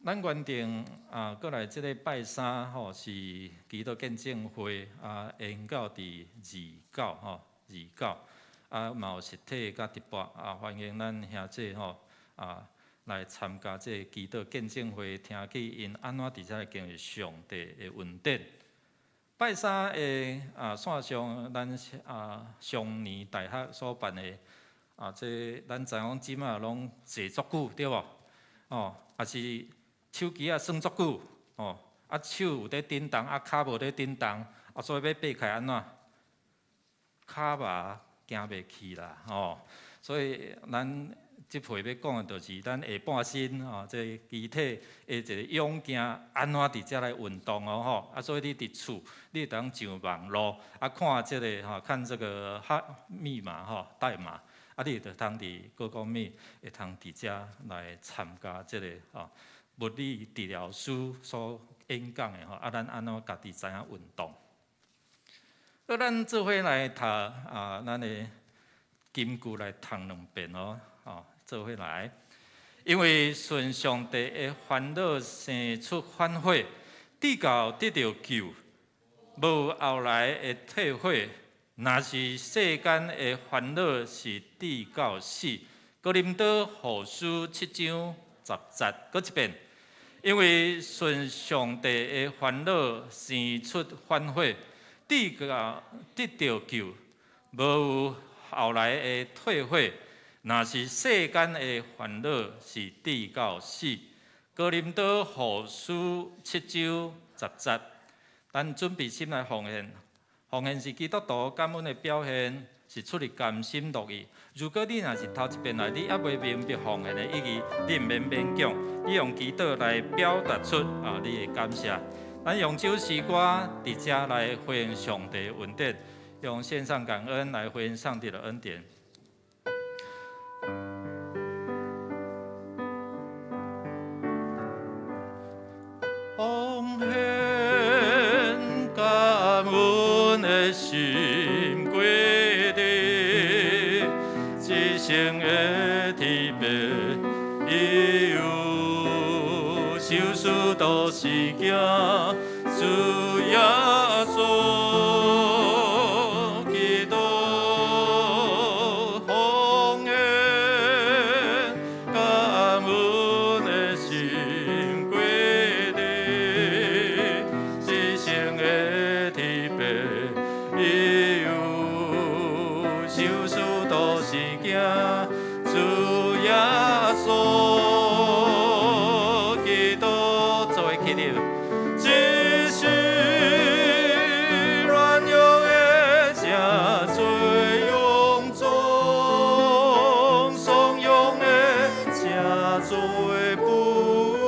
咱原定啊，閣來這个拜三吼是祈禱見證會啊，延到佇二九吼，二九。啊，嘛有實體佮直播啊，歡迎咱兄弟吼啊來參加這个祈禱見證會，聽去𪜶按怎佇遮來經歷上帝的恩典。拜三的啊線上，咱啊上年大學所辦的啊，這咱知影講這馬攏坐足久對無？哦，抑是手機仔耍足久哦，啊手有咧振動，啊跤無咧振動，啊所以欲爬起來按怎？跤麻行袂去啦，吼！所以咱這回欲講的，就是咱下半身吼，這个肢體的一个勇健，按怎佇遮來運動哦，吼！啊，所以你佇厝，你會當上網路，啊，看這个吼，看這个哈密碼吼代碼，啊，你就通佇 Google Meet 會通佇遮來參加這个吼物理治療師所演講的吼，啊，咱按怎家己知影運動？好，咱做伙來讀啊，咱的金句來讀兩遍哦，哦，做伙來。因為順上帝的煩惱生出反悔，直到得著救，無後來的退悔。若是世間的煩惱是直到死。哥林多後書7章10節，閣一遍。因為順上帝的煩惱生出反悔。直到得著救，無後來的退悔。若是世間的煩惱是直到死。哥林多後書7章10節，咱準備心來奉獻，奉獻是基督徒感恩的表現，是出自甘心樂意。如果你若是頭一遍來，你猶未明白奉獻的意義，你毋免勉強，你用祈禱來表達出啊你的感謝。咱用這首詩歌佇遮來回應上帝恩典，用獻上感恩來回應上帝的恩典。奉獻感恩的心歸你，一生的特別理由，受事都是行主耶穌基督，奉獻感恩的心歸你，一生的特別理由，受事都是行主耶穌基督，做伙起立。只是軟弱的誠濟臃腫，慫恿的誠濟富有，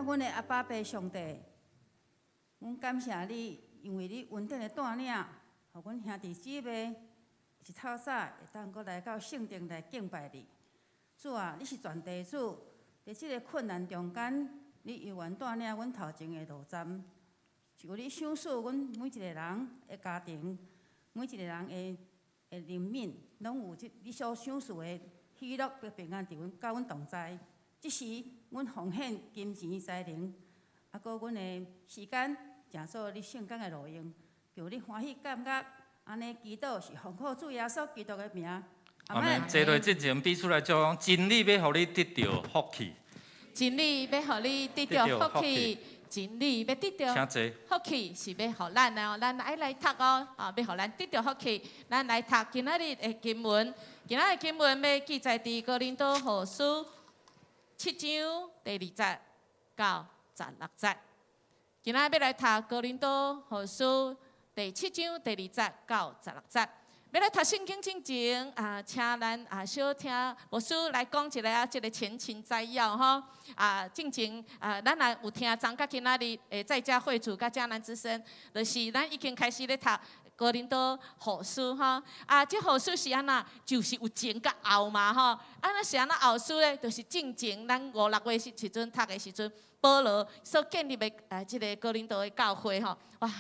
阮的阿爸父上帝，阮感謝你，因為你恩典的帶領，予阮兄弟姊妹一透早會當閣來到聖殿來敬拜你。主啊，你是全地主，佇這个困難中間，你猶原帶領阮頭前的路站，求你賞賜阮每一个人的家庭，每一个人的靈敏，攏有這你所賞賜的喜樂平安佇阮佮阮同在。這時，阮奉獻金錢才能，啊，閣阮的時間，成做你聖工的路用，求你歡喜感覺，按呢祈禱是奉靠主耶穌基督的名。阿們。坐落之前，彼此來祝福，真理欲予你得著福氣。真理欲予你得著福氣，真理欲得著請坐。福氣是欲予咱的哦，咱愛來讀哦，啊，欲予咱得著福氣，咱來讀今仔日的經文。今仔日經文欲記載佇哥林多後書七章第二節到十六節。今仔日欲來讀哥林多後書第七章第二節到十六節。欲來讀聖經之前啊，請咱啊小聽牧師來講一下這个前情摘要吼。啊，進前啊，咱若有聽昨佮今仔日的在家會主佮迦南之聲，就是咱已經開始咧讀哥林多後書吼。啊，這後書是按怎？就是有前佮後嘛吼。啊，那是按怎後書咧？就是進前咱五六月時陣讀的時陣，保羅所建立的啊，這个哥林多的教會吼，哇，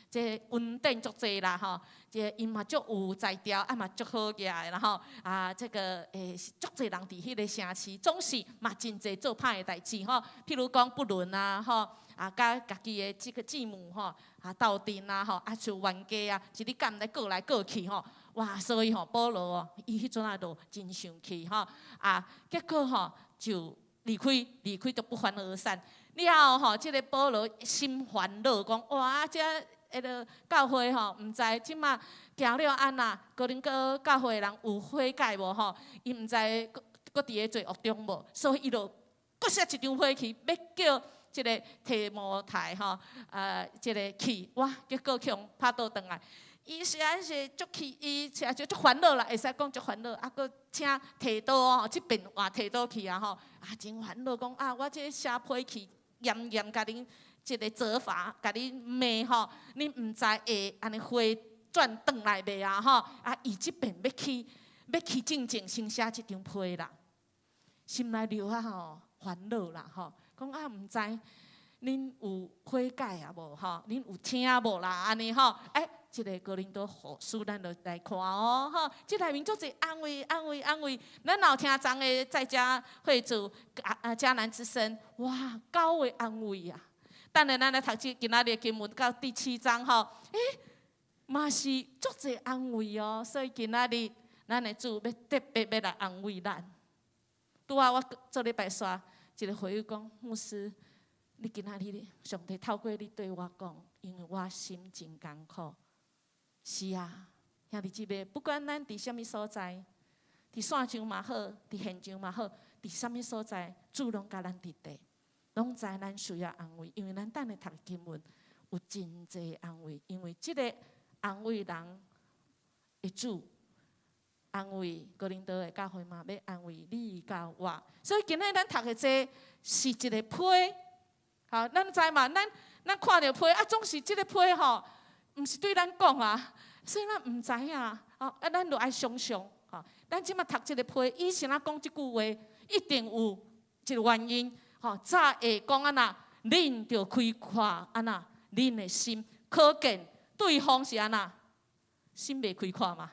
這恩典足濟啦吼，這𪜶嘛足有才調，啊嘛足好額的啦吼，啊，這个足濟人佇彼个城市，總是嘛真濟做歹的代誌吼，譬如講不倫啊吼，啊，佮家己的這个繼母吼，啊鬥陣啊吼，啊像冤家啊，一日敢來告來告去吼，哇，所以吼保羅哦，伊彼陣仔就真生氣吼，啊，結果吼就離開，離開就不歡而散。了後吼，這个保羅心煩惱，講哇，這彼个教會吼，毋知這馬行了按怎，哥林多教會的人有悔改無吼？伊毋知閣閣佇咧罪惡中無，所以伊就閣寫一張批去，欲叫這个提摩太吼，這个去，哇，結果去予拍倒轉來。伊實在是足氣，伊實在足煩惱啦，會使講足煩惱，啊，閣請提多吼，這邊換提多去啊吼，啊，真煩惱，講啊，我這寫批去，嚴嚴共恁這个責罰，共恁罵吼，恁毋知會按呢回轉轉來袂啊吼？啊，伊這邊欲去，欲去進前先寫這張批啦，心內著啊吼煩惱啦吼，講啊毋知恁有悔改啊無吼？恁有聽無啦？按呢吼？欸，這个哥林多後書咱就來看哦吼，這內面足濟安慰、安慰、安慰。咱若有聽昨的在家會主啊迦南之聲，哇，九个安慰啊！等下咱來讀這今仔日的經文到第七章吼，欸，嘛是足濟安慰哦。所以今仔日咱的主欲特別欲來安慰咱。拄仔我做禮拜煞一个回憶講，牧師，你今仔日上帝透過你對我講，因為我心真艱苦。是啊，兄弟姊妹，不管咱佇啥物所在，佇線上嘛好，佇現場嘛好，佇啥物所在，主攏佮咱佇佇，攏知咱需要安慰，因為咱等下讀經文有真濟安慰，因為這个安慰人的主，安慰哥林多的教會嘛，欲安慰你佮我，所以今日咱讀的這是一个批，好，咱知嘛？咱看著批啊，總是這个批吼，毋是對咱講啊，所以咱毋知影，哦，啊，咱就愛想像，吼，咱這馬讀這个批，伊是按怎講這句話，一定有一个原因，吼，才會講按怎，恁著開闊按怎，恁的心，可見對方是按怎，心袂開闊嘛，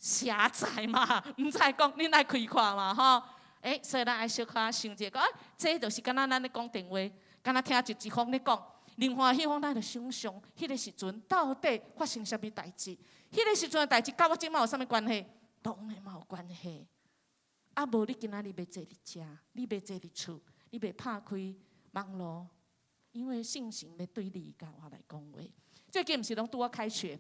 狹窄嘛，毋知講恁愛開闊嘛，吼，欸，所以咱愛小可想者，講啊，這就是敢若咱咧講電話，敢若聽一方咧講。另外彼方咱就想象，彼个時陣到底發生啥物代誌？彼個時陣的代誌佮我這馬有啥物關係？當然嘛有關係。啊，無你今仔日欲坐佇遮，你欲坐佇厝，你欲拍開網路，因為聖神欲對你佮我來講話。最近毋是攏拄仔開學，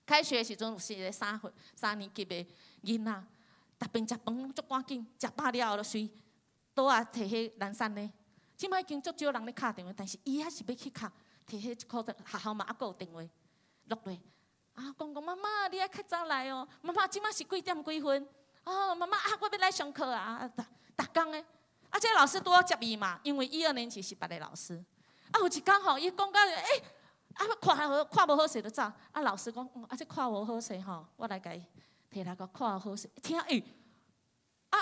開學的時陣有四個三歲三年級的囡仔，逐遍食飯足趕緊，食飽了後就隨桌仔提彼藍山呢。這擺已經足少人咧敲電話，但是伊還是欲去敲，提彼一箍學校嘛猶閣有電話落來。啊，講講媽媽，你愛較早來哦。媽媽，這擺是幾點幾分？哦，媽媽啊，我欲來上課啊，逐逐工的。啊，這個老師拄好接伊嘛，因為一二年級是別个老師。啊，有一工吼，伊講到欸，啊看好看無好勢就走。啊，老師講，啊，這看無好勢吼，我來共伊提來共看好勢。聽欸，啊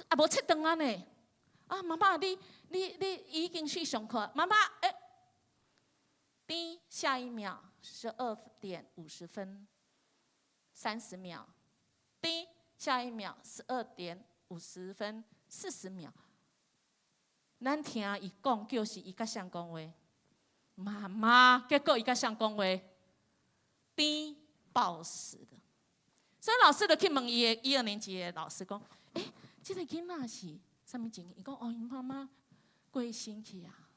啊無切斷啊呢。啊，媽媽，你你你已經去上課。媽媽，欸，滴，下一秒12點50分30秒，滴，下一秒12點50分40秒。咱聽伊講，就是伊佮誰講話？媽媽，結果伊佮誰講話？滴報時的。所以老師就去問伊的一二年級的老師講：欸，這個囡仔是啥物情形？伊講：哦，𪜶媽媽過身去啊！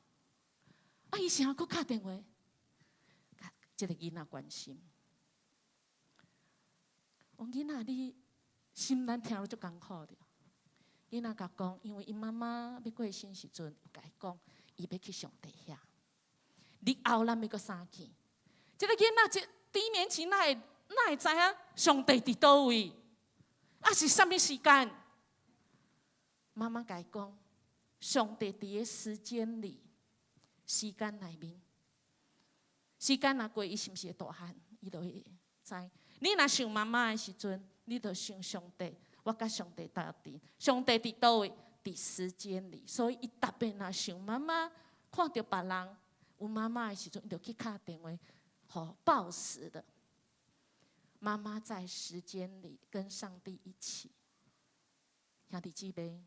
啊，伊啥閣敲電話？共這個囡仔關心。講囡仔，你心咱聽了足艱苦的。囡仔共講，因為𪜶媽媽欲過身時陣，有共伊講，伊欲去上帝遐。日後咱欲閣相見。這個囡仔這低年級哪會哪會知影上帝佇佗位？啊是啥物時間？媽媽共伊講，上帝佇个時間裡，時間內面，時間若過，伊是毋是會大漢？伊就會知。你若想媽媽的時陣，你就想上帝。我佮上帝鬥陣，上帝佇佗位？佇時間裡，所以伊特別若想媽媽，看著別人有媽媽的時陣，伊就去敲電話，予報時的。媽媽在時間裡跟上帝一起，兄弟姊妹，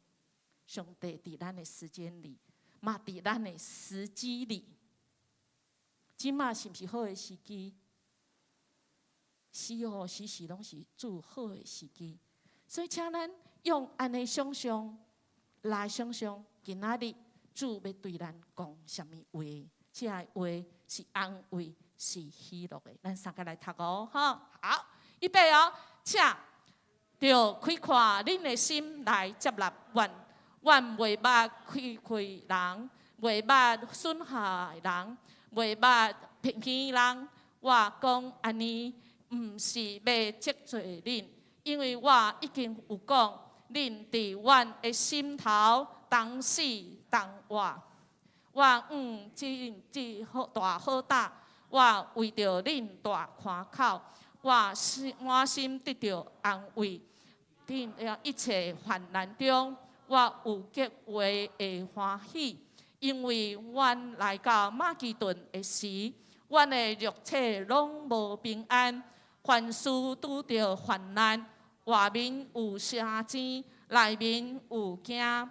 上帝佇咱的時間裡，嘛佇咱的時機裡。這馬是毋是好的時機？時哦，時時攏是主好的時機。所以，請咱用按呢想象來想象，今仔日主欲對咱講啥物話？這个話是安慰，是喜樂的。咱三個來讀哦，吼，好，預備哦，請著開闊恁的心來接納阮，阮袂捌虧虧人，袂捌損害人，袂捌騙人。我講按呢，毋是欲責罪恁。因為我已經有講，恁佇阮的心頭同死同活。我向真這好大好膽，我為著恁大誇口，我心滿心得著安慰。佇一切患難中，我有極大的歡喜，因為阮來到馬其頓的時，阮的肉體攏無平安，凡事拄著患難，外面有聲尖，內面有驚，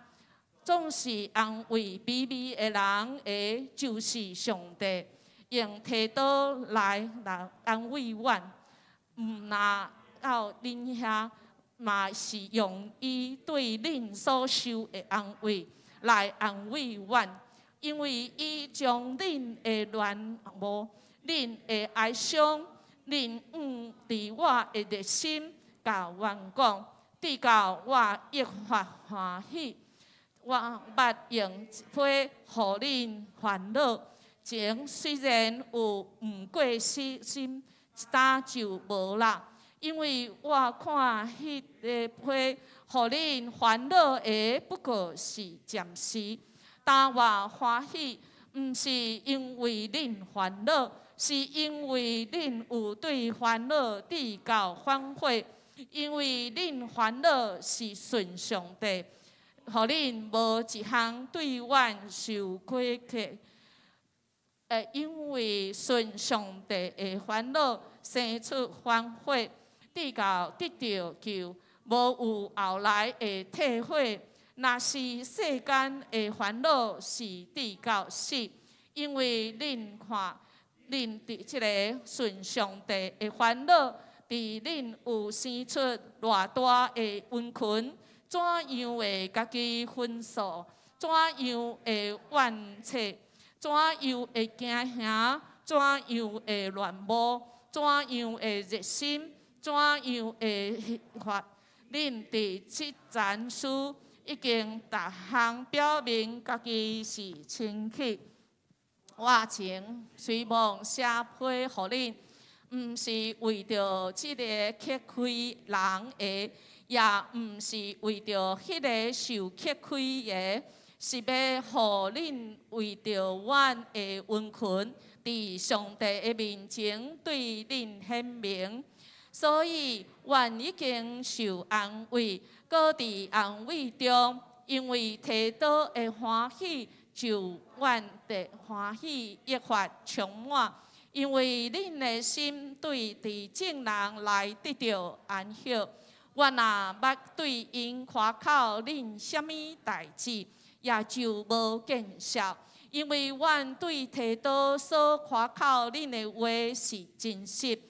總是安慰卑微的人的，就是上帝，用提多來來安慰阮，毋若到恁遐，嘛是用伊對恁所受的安慰來安慰阮，因為伊將恁的戀慕、恁的哀傷、恁向佇我的熱心，共阮講，直到我益發歡喜。我捌用批予恁煩惱，情雖然有，毋過死心，今就無啦。因為我看彼个批予恁煩惱的，不過是暫時。但我歡喜，毋是因為恁煩惱，是因為恁有對煩惱直到反悔。因為恁煩惱是順上帝，予恁無一項對阮受虧欠。因為順上帝的煩惱，生出反悔，直到得著救，無有後來的退悔。若是世間的煩惱是直到死，因為恁看，恁佇這个順上帝的煩惱，佇恁有生出偌大的殷勤，怎樣會家己分數，怎樣會怨切，怎樣會驚嚇，怎樣會戀慕，怎樣會熱心，怎樣會發。恁佇這層事已經逐項表明家己是清氣。我情雖望寫批予恁，毋是為著這个克虧人的，也毋是為著彼个受克虧的，是欲予恁為著阮的殷勤，佇上帝的面前對恁顯明。所以，阮已經受安慰，閣佇安慰中，因為提多的歡喜，就阮的歡喜益發充滿。因為恁的心對佇眾人來得著安息。阮若捌對𪜶誇口恁啥物代誌，也就無見笑，因為阮對提多所誇口恁的話是真實，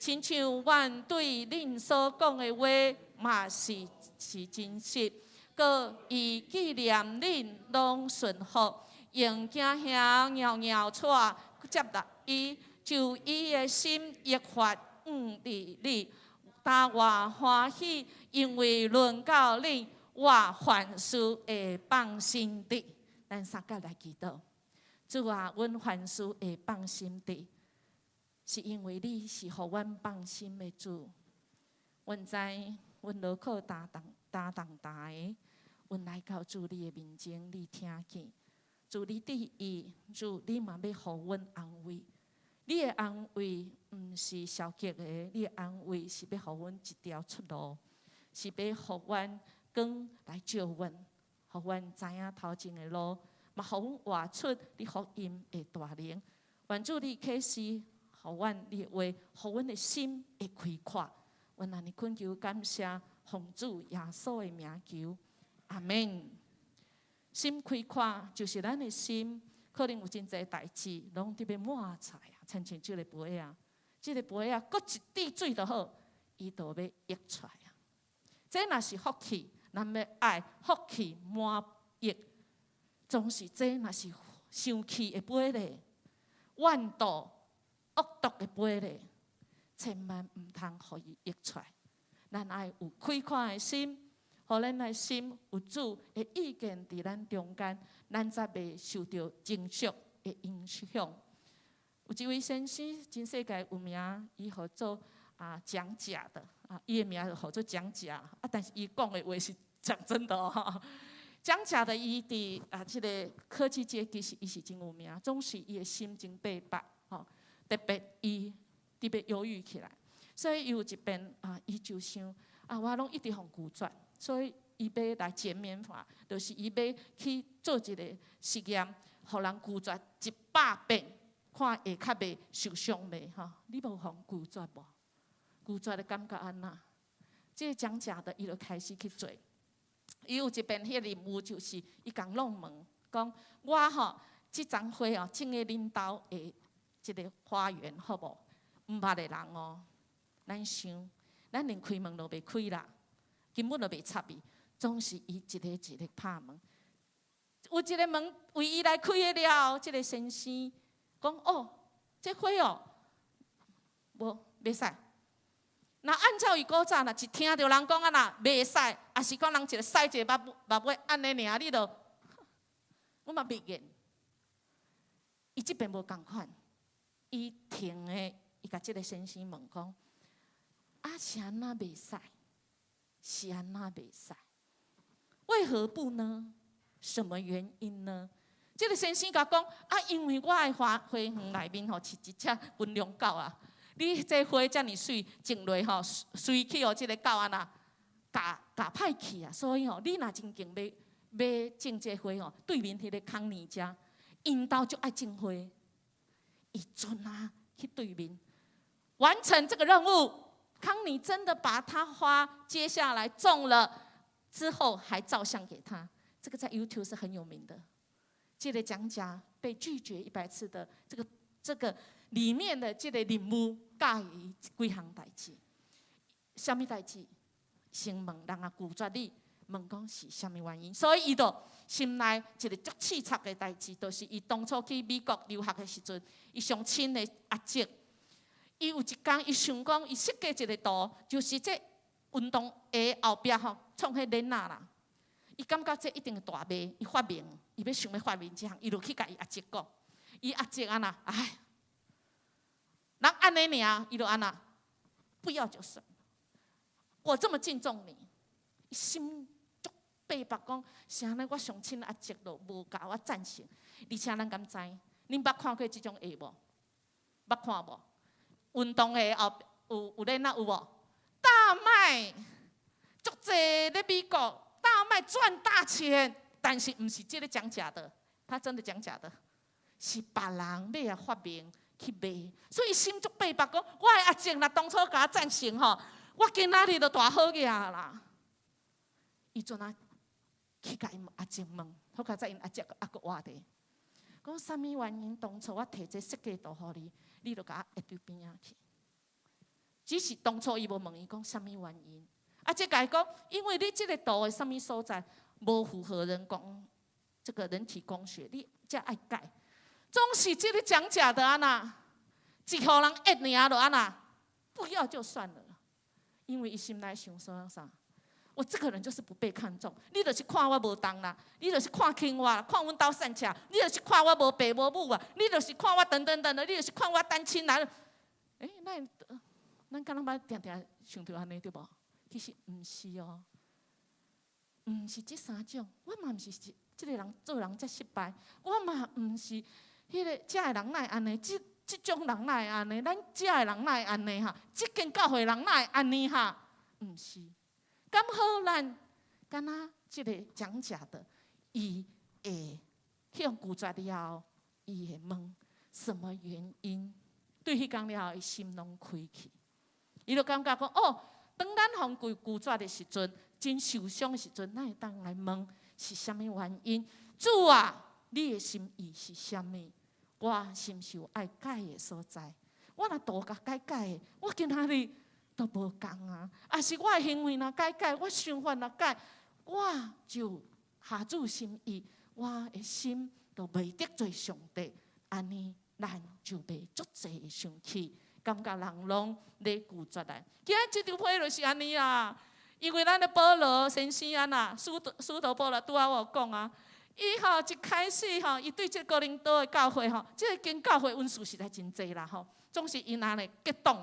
親像阮對恁所講的話嘛是真實。閣伊紀念恁攏順服，用驚嚇搖搖帶接納伊，就伊的心益發向佇你，但我歡喜，因為論到恁，我凡事會放心的。咱三個來祈禱，主啊，阮凡事會放心的，是因為你是予阮放心的主。阮知阮勞苦擔重擔重擔的，阮來到主你的面前，你聽見，主你佇意，主你嘛欲予阮安慰。你的安慰毋是消極的，你的安慰是欲予阮一條出路，是欲予阮光來照阮，予阮知影頭前的路，嘛予阮活出你福音的大能。願主你啟示，予阮你的話，予阮的心會開闊。阮按呢懇求感謝，奉主耶穌的名求，阿門。心開闊就是咱的心，可能有真濟代誌，攏佇欲抹出來啊，親像這個杯仔，這個杯仔，閣一滴水就好，伊就欲溢出來啊。這若是福氣，咱欲愛福氣滿溢，總是這若是生氣的杯咧，怨妒惡毒的杯咧，千萬毋通予伊溢出來。咱愛有開闊的心，予咱的心有主的意見佇咱中間，咱才袂受著情緒的影響。有一位先生真世界有名，伊號做啊講假的啊，伊的名號做講假啊，但是伊講的話是講真的哦。講假的，伊佇啊這个科技界其實伊是真有名，總是伊的心真白白吼，特別伊特別憂鬱起來，所以伊有一遍啊，伊就想啊，我攏一直予拒絕，所以伊欲來減免法，就是伊欲去做一個實驗，予人拒絕100遍，看會較袂受傷袂吼？你無予拒絕無？拒絕的感覺按怎？這個講假的，伊就開始去做。伊有一遍彼個任務，就是伊共弄問，講我吼這叢花哦，種佇恁兜的這个花園，好無？毋捌的人哦，咱想，咱連開門都袂開啦，根本就袂插伊，總是伊一个一个拍門。有一个門為伊來開的了，這个先生講哦，這花哦，無袂使。若按照伊古早，若一聽著人講按呢袂使，抑是講人一个使一个目目尾按呢爾，你就我嘛袂見。伊這邊無仝款，伊停的，伊共這个先生問講：啊，是按怎袂使？是按怎袂使？為何不呢？什麼原因呢？這个先生共講：啊，因為我的花園內面吼飼一隻軍良狗啊。你這花遮爾媠，種落吼，隨去予這个狗按呢，咬咬歹去啊！所以吼，你若真正欲欲種這花吼，對面彼个康妮遮，𪜶兜足愛種花，伊陣啊去對面完成這個任務。康妮真的把他花接下來種了之後，還照相給他。這個在 YouTube 是很有名的。這個講假被拒絕100次的這個裡面的這個任務，教伊幾項代誌。啥物代誌？先問人啊拒絕你，問講是啥物原因？所以伊就心內一个足刺插的代誌，就是伊當初去美國留學的時陣，伊上親的阿叔，伊有一工伊想講，伊設計一个圖，就是這運動鞋後壁吼創彼鏈仔啦。伊感覺這一定會大賣，伊發明，伊欲想欲發明這項，伊就去共伊阿叔講，伊阿叔按呢，唉，人按呢爾，伊就按呢，不要就算。我這麼敬重你，心足白目講，是按呢？我上親阿叔都無共我贊成，而且咱敢知？恁捌看過這種鞋無？捌看無？運動鞋後有鏈仔有無？大賣，足濟咧美國大賣賺大錢，但是毋是這个講假的，他真的講假的，是別人欲來發明去賣，所以心足白目講，我的阿叔若當初共我贊成吼，我今仔日就大好額啦。伊陣仔去共𪜶阿叔問，好佳哉𪜶阿叔猶閣活咧，講啥物原因？當初我提這設計圖予你，你就共我挃佇邊仔去。只是當初伊無問伊講啥物原因，啊，這共伊講，因為你這个圖的啥物所在無符合人工這個人體工學，你才愛改。總是這个講假的按呢，一予人挃爾就按呢，不要就算了。因為伊心內想說啥？我這個人就是不被看重，你就是看我無重啦，你就是看輕我，看阮兜散赤，你就是看我無爸無母啊，你就是看我等等等的，你就是看我單親來。欸，咱敢若捌定定想著按呢對無？其實毋是哦，毋是這三種。我嘛毋是這個人做人遮失敗，我嘛毋是彼个遮的人哪會按呢？這種人哪會按呢？咱遮的人哪會按呢？哈，這間教會人哪會按呢？哈，毋是。敢好咱敢若這个講假的，伊會去予拒絕了後，伊會問什麼原因？對彼工了後，伊心攏開去。伊就感覺講，哦，當咱予拒絕的時陣，真受傷的時陣，咱會當來問是啥物原因？主啊，你的心意是啥物？我是毋是有愛改的所在？我若圖共改改的，我今仔日都無仝啊！抑是我的行為若改改，我想法若改，我就合主心意，我的心就袂得罪上帝，按呢，咱就袂足濟會生氣，感覺人攏咧拒絕咱。今仔這張批就是按呢啦，因為咱的保羅先生啊啦，使徒保羅拄仔我有講啊，伊吼一開始吼，伊對這哥林多的教會吼，這間教會恩賜實在真濟啦吼，總是𪜶按呢結黨，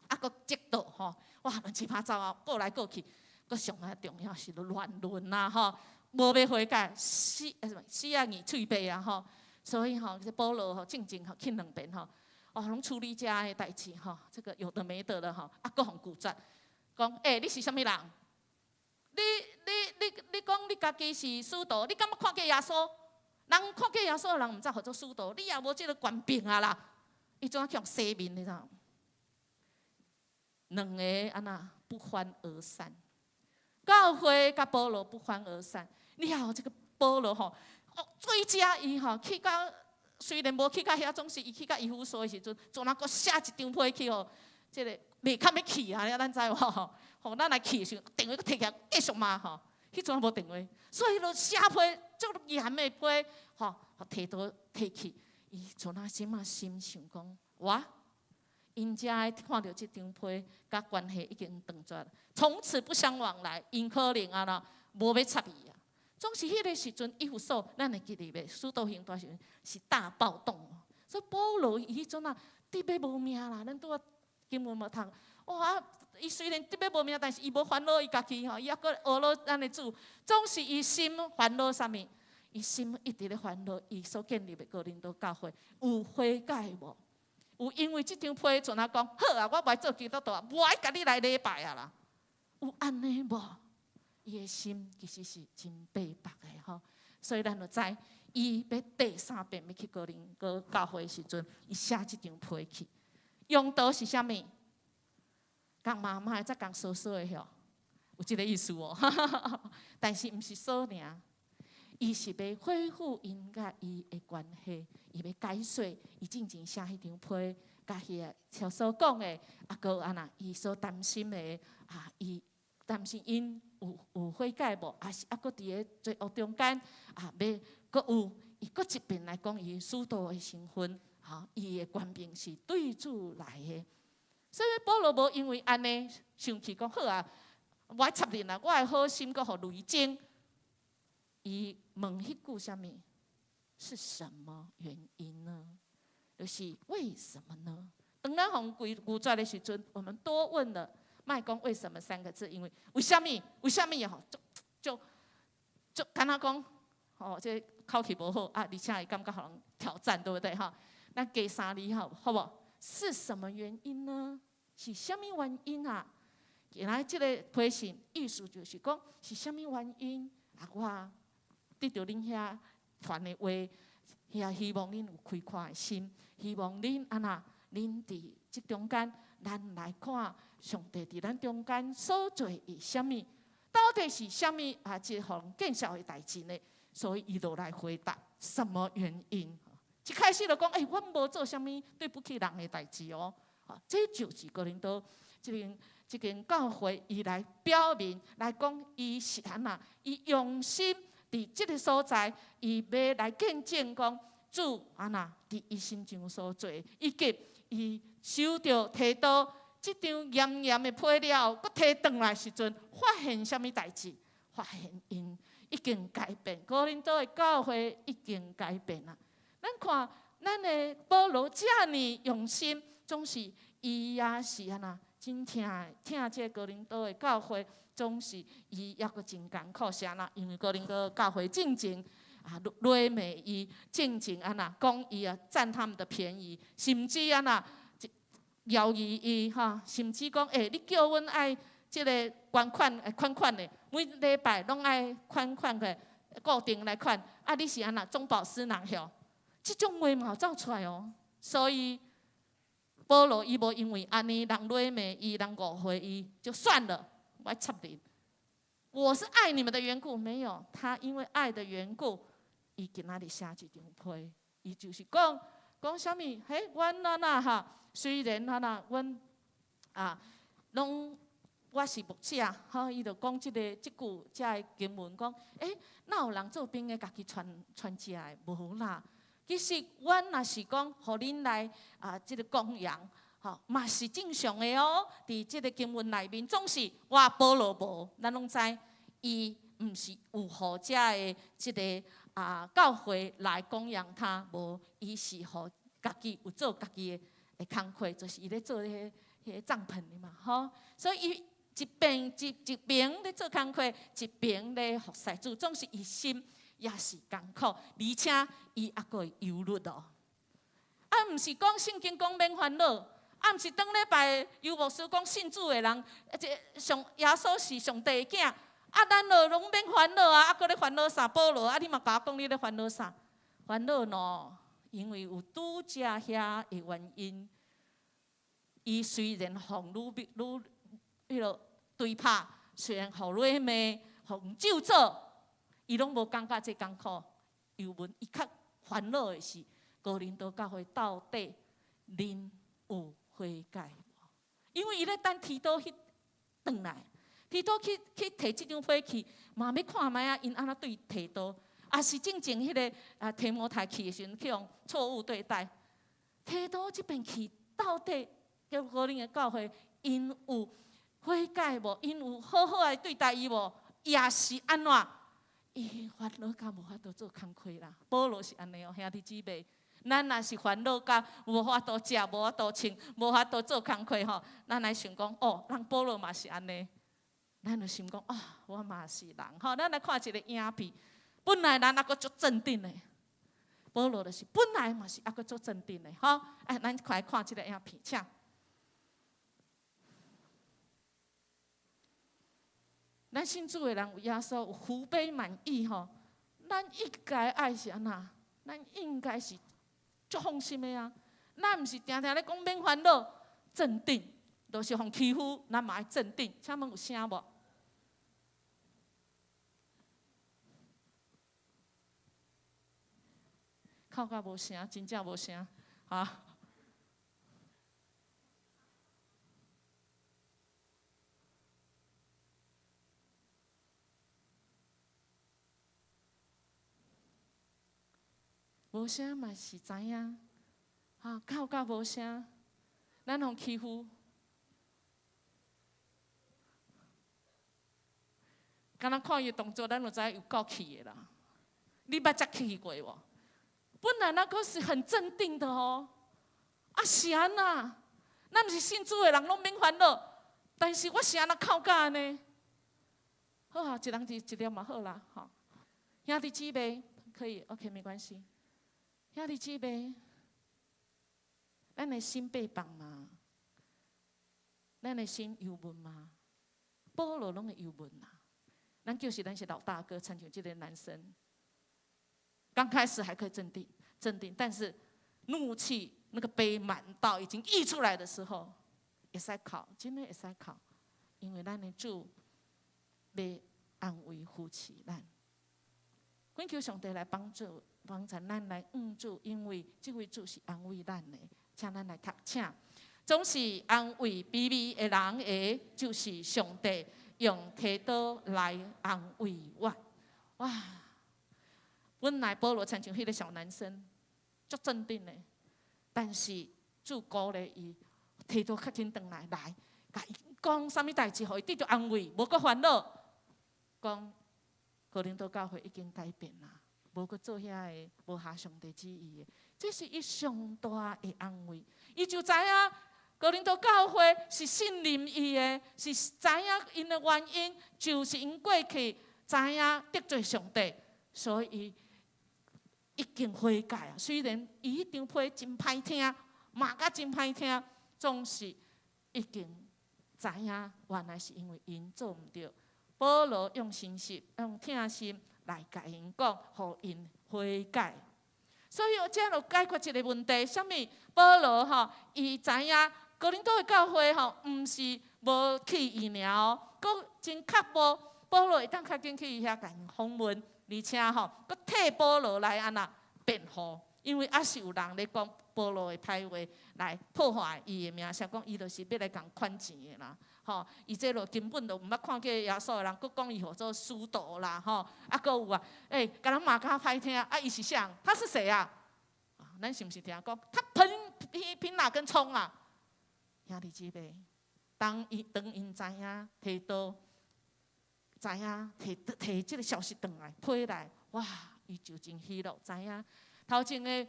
啊，閣結黨吼，哇，亂七八糟啊，過來過去，閣上較重要是亂倫啊吼，無欲悔改，死什麼死仔硬喙䆀啊吼，所以吼，這保羅吼進前吼去兩遍吼，哦，攏處理這的代誌吼，這個有的沒的了吼，啊，閣予拒絕，講，欸，你是啥物人？你講你家己是使徒，你敢捌看過耶穌？人看過耶穌的人毋才號做使徒，你也無這个權柄啊啦！伊怎去予洗面，你知無？兩个按呢不歡而散，教會佮保羅不歡而散。了後這个保羅吼，哦，追加伊吼去到，雖然無去到遐，總是伊去到以弗所的時陣，怎啊閣寫一張批去予這个袂堪欲去啊！咱知無？吼，咱來去的時陣，電話閣提起來繼續罵吼，彼陣無電話，所以就寫批足嚴的批，吼，予提多提去。伊陣仔心仔心想講，哇！𪜶遮看著這張批，佮關係已經斷絕，從此不相往來。𪜶可能啊啦，無欲插伊啊。總是彼个時陣，以弗所，咱會記得袂？使徒行傳時陣是大暴動，所以保羅伊彼陣啊，得欲無命啦。咱拄仔經文無讀，哇！伊雖然得欲無命，但是伊無煩惱伊家己吼，伊猶閣呵咾咱的主，總是伊心煩惱啥物？伊心一直咧煩惱，伊所建立的哥林多教會有悔改無？有因為這張批陣仔講好啊，我無愛做基督徒啊，無愛共你來禮拜啊啦。有按呢無？伊的心其實是真白目的吼，所以咱就知，伊欲第三遍欲去哥林多教會的時陣，伊寫這張批去。用途是啥物？共媽媽的，才共嫂嫂的吼，有這个意思哦。但是毋是嫂爾，伊是欲恢復𪜶佮伊的關係，伊欲解釋伊進前寫彼張批，佮彼个像所講的，啊，閣按呢，伊所擔心的啊，伊擔心𪜶有悔改無，抑是猶閣佇咧罪惡中間啊，欲閣有伊閣一遍來講伊使徒的身份，吼，伊的權柄是對主來的。所以保羅無因為按呢生氣講好啊，無愛插恁啊，我的好心閣予累增。伊問彼句啥物？是什麼原因呢？就是為什麼呢？當咱予拒絕的時陣，我們多問了，莫講為什麼三個字，因為為啥物？為啥物吼？就就敢若講，吼，這口氣無好啊，而且會感覺予人挑戰，對不對？哈，咱加三字好，好無？是什麼原因呢？是啥物原因啊？原來這个批信意思就是講，是啥物原因啊？我得著恁遐傳的話，遐希望恁有開闊的心，希望恁按怎，恁佇這中間，咱來看上帝佇咱中間所做的啥物，到底是啥物啊？這予人見笑的代誌呢？所以伊就來回答什麼原因？一開始就講，欸，阮無做啥物對不起人的代誌哦。這就是哥林多這間教會，伊來表明來講，伊是按怎，伊用心佇這个所在，伊欲來見證講主按怎佇伊身上所做，以及伊收著提多這張嚴嚴的批了後，閣提轉來時陣，發現啥物代誌？發現𪜶已經改變，哥林多的教會已經改變啦。咱看咱的保羅遮爾用心，總是伊也是按怎真疼疼這哥林多的教會，總是伊猶閣真艱苦，是按怎？因為哥林多教會進前啊，辱罵伊，進前按怎講伊啊，佔他們的便宜，甚至按怎枵伊伊吼，甚至講欸，你叫阮愛這个捐款，款款的，每禮拜攏愛款款的固定來款，啊，你是按怎中飽私囊曉？這種話嘛有走出來哦，所以保羅伊無因為按呢人辱罵伊，人誤會伊，就算了，我插你。我是愛你們的緣故，沒有他因為愛的緣故，伊今仔日寫這張批，伊就是講講啥物？嘿，阮啊那哈，雖然啊那阮啊攏我是牧者，吼，伊就講這个這句遮个經文講，欸，哪有人做兵的家己傳傳食的？無啦。其實，阮若是講，予恁來啊，這个供養，吼，嘛是正常的哦。佇這个經文內面，總是我保羅無，咱攏知，伊毋是有予遮的這个啊教會來供養他，無，伊是予家己有做家己的工課，就是伊咧做彼个帳篷的嘛，吼。所以伊一邊一一邊咧做工課，一邊咧服侍主，總是伊心。也是艱苦，而且伊猶閣會憂慮哦。啊，毋是講聖經講免煩惱，啊，毋是頂禮拜尤牧師講信主的人，這上耶穌是上帝的囝，啊，咱就攏免煩惱啊，啊，閣咧煩惱啥？保羅，啊，你嘛共我講你咧煩惱啥？煩惱喏，因為有拄才遐的原因，伊雖然予愈愈彼落追拍，雖然予辱罵，予咒詛。伊攏無感覺這艱苦，尤文伊較煩惱的是哥林多教會到底恁有悔改無？因為伊咧等提多去轉來，提多去去提這張批去，嘛欲看覓仔𪜶按怎對提多，抑是進前彼个啊提摩太去的時陣去予錯誤對待。提多這邊去到底叫哥林的教會𪜶有悔改無？𪜶有好好來對待伊無？抑是按怎？伊煩惱甲無法度做工課啦。保羅是按呢哦，兄弟姊妹，咱若是煩惱甲無法度食、無法度穿、無法度做工課吼，咱來想講哦，人保羅嘛是按呢，咱就想講啊，我嘛是人吼。咱來看一个影片，本來咱猶閣足鎮定的，保羅就是本來嘛是猶閣足鎮定的吼。哎，咱快看這个影片，請。咱信主的人有耶穌，有福杯滿溢吼。咱應該愛是按怎？咱應該是足放心的啊！咱毋是定定咧講免煩惱，鎮定，就是予欺負，咱嘛愛鎮定。請問有聲無？哭甲無聲，真正無聲，哈。無聲嘛是知影，哈，哭甲無聲，咱予欺負，敢若看伊動作，咱就知有夠氣的啦。你捌遮氣過無？本來咱閣是很鎮定的哦，啊是按怎？咱毋是信主的人，攏免煩惱。但是我是按怎哭甲按呢？好啊，一人一一粒嘛好啦，吼。兄弟姊妹可以，OK，沒關係。兄弟姊妹，咱的心被綁嗎？咱的心憂悶嗎？保羅攏會憂悶啊。咱就是咱是老大哥，親像這個男生，剛開始還可以鎮定，鎮定，但是怒氣那個杯滿到已經溢出來的時候，會使哭，真的會使哭，因為咱的主欲安慰扶持咱，懇求上帝來幫助，幫助咱來向主，因為這位主是安慰咱的，請咱來讀，請總是安慰卑微的人的，就是上帝用提多來安慰我。哇！本來保羅親像彼個小男生，足鎮定的，但是主鼓勵伊，提多較緊轉來來，共伊講啥物代誌，予伊得著安慰，無閣煩惱。講哥林多教會已經改變啦，無閣做遐个無合上帝旨意的，這是伊上大的安慰。伊就知影哥林多教會是信任伊的，是知影𪜶的原因，就是𪜶過去知影得罪上帝，所以已經悔改啊。雖然伊彼張批真歹聽，罵甲真歹聽，總是已經知影原來是因為𪜶做毋對。保羅用信實、用疼心來共𪜶講，予𪜶悔改。所以這就解決一個問題，啥物？保羅吼，伊知影哥林多的教會吼，毋是無去伊爾哦，閣真較無保羅會當較緊去伊遐共𪜶訪問，而且吼，閣替保羅來按怎辯護，因為猶是有人咧講保羅的歹話來破壞伊的名聲，講伊就是欲來共款錢的啦。吼，伊這落根本就毋捌看過耶穌的人，閣講伊號做使徒啦，吼，啊，閣有啊，欸，共人罵較歹聽，啊，伊是啥？他是誰啊？咱是毋是聽講？他憑憑哪根蔥啊？兄弟姊妹，當𪜶知影提多，知影提提這个消息轉來，批來，哇，伊就真喜樂，知影頭前的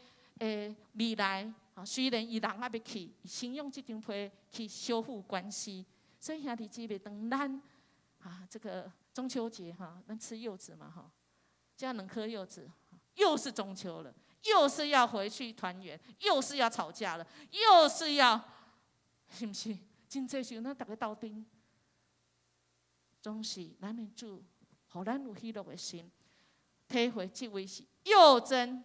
未來，雖然伊人猶欲去，先用這張批去修復關係。所以兄弟姊妹，當咱啊，這個中秋節哈，咱吃柚子嘛哈，這兩顆柚子，又是中秋了，又是要回去團圓，又是要吵架了，又是要，是毋是？真濟時陣咱逐家鬥陣，總是咱的主，予咱有喜樂的心，體會這位是又真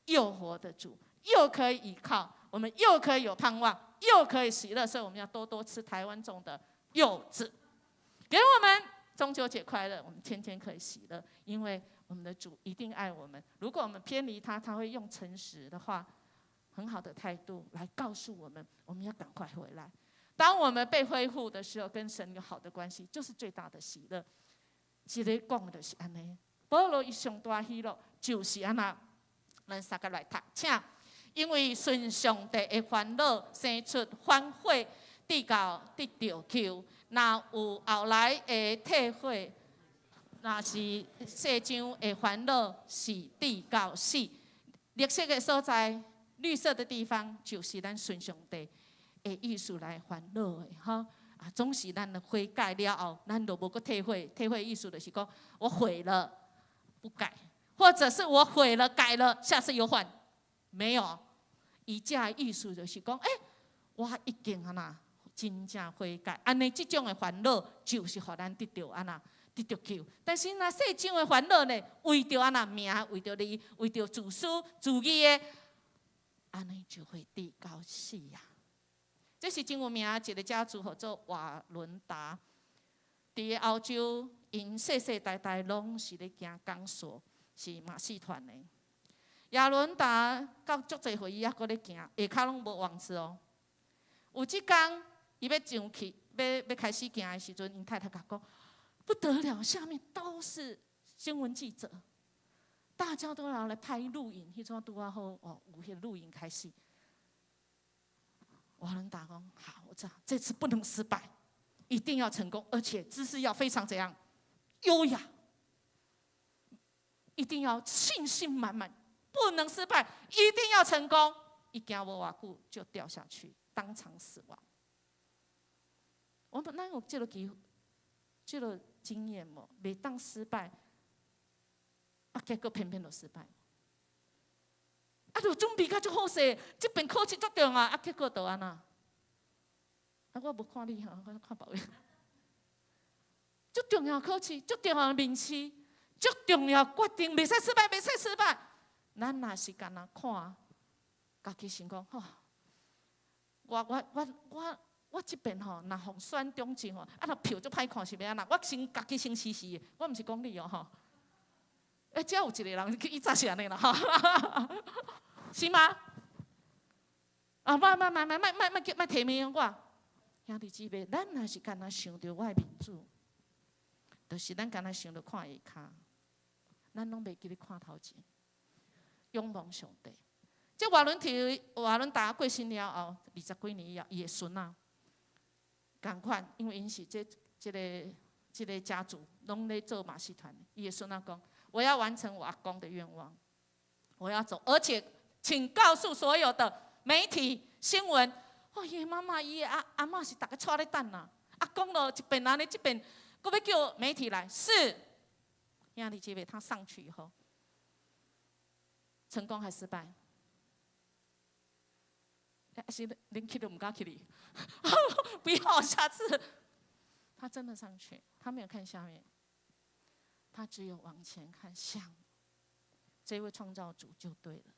又活的主，又可以依靠，我們又可以有盼望。又可以喜樂，所以我們要多多吃台灣種的柚子，給我們中秋節快樂。我們天天可以喜樂，因為我們的主一定愛我們。如果我們偏離他，他會用誠實的話、很好的態度來告訴我們，我們要趕快回來。當我們被恢復的時候，跟神有好的關係，就是最大的喜樂。這个講的是按呢，保羅伊上大喜樂就是按怎，咱三個來讀，請。因為順上帝的煩惱，生出反悔，直到得著救。若有後來的退悔，若是世上的煩惱是直到死。綠色的所在，綠色的地方，就是咱順上帝的意思來煩惱的，吼。啊，總是咱的悔改了後，咱就無閣退悔。退悔意思就是講，我悔了不改，或者是我悔了改了，下次又犯，沒有。伊這个意思就是講，欸，我已經按怎真正悔改，按呢這種的煩惱就是予咱得著按怎得著救。但是若世上的煩惱呢，為著按怎名，為著利，為著自私自義的，按呢就會直到死啊！這是真有名一個家族，號做瓦倫達。佇個歐洲，𪜶世世代代攏是咧行鋼索，是馬戲團的。亞倫達到足濟歲，伊猶閣咧行，下跤攏無網子哦。有一工，伊欲上去，欲開始行的時陣，𪜶太太共講：不得了，下面都是新聞記者，大家都要來拍錄影。彼陣拄仔好哦，有彼錄影開始。瓦倫達講：好，我知道這次不能失敗，一定要成功，而且姿勢要非常怎樣優雅，一定要信心滿滿，不能失敗，一定要成功。伊行無偌久就掉下去，當場死亡。我們咱有這個機會、這個經驗無？袂當失敗。啊，結果偏偏就失敗。啊，就準備甲足好勢，這邊考試足重要，啊，結果就按怎？啊，我無看你吼，我看別位。足重要考試，足重要面試，足重要決定，袂使失敗，袂使失敗。咱若是干焦看，家己想講，吼，我這邊吼，若予選中之吼，啊，若票足歹看是欲按怎？我先家己先試試，我毋是講你哦吼。欸，遮有一個人伊早是按呢啦，吼，是嗎？啊，莫莫莫莫莫莫莫叫莫提名我，兄弟姊妹，咱若是干焦想著我的面子，就是咱干焦想著看下跤，咱攏袂記咧看頭前，仰望上帝。這瓦倫提瓦倫達過身了後，二十幾年以後，伊的孫仔仝款，因為𪜶是這個家族攏咧做馬戲團，伊的孫仔講：我要完成我阿公的願望，我要走，而且請告訴所有的媒體新聞，哦，伊媽媽伊的阿嬤是逐家𤆬咧等啊，阿公咯一邊按呢，這邊閣欲叫媒體來，是兄弟姐妹，他上去以後，成功還失敗？是連去都毋敢去哩，不要下次。他真的上去，他沒有看下面，他只有往前看，想這位創造主就對了。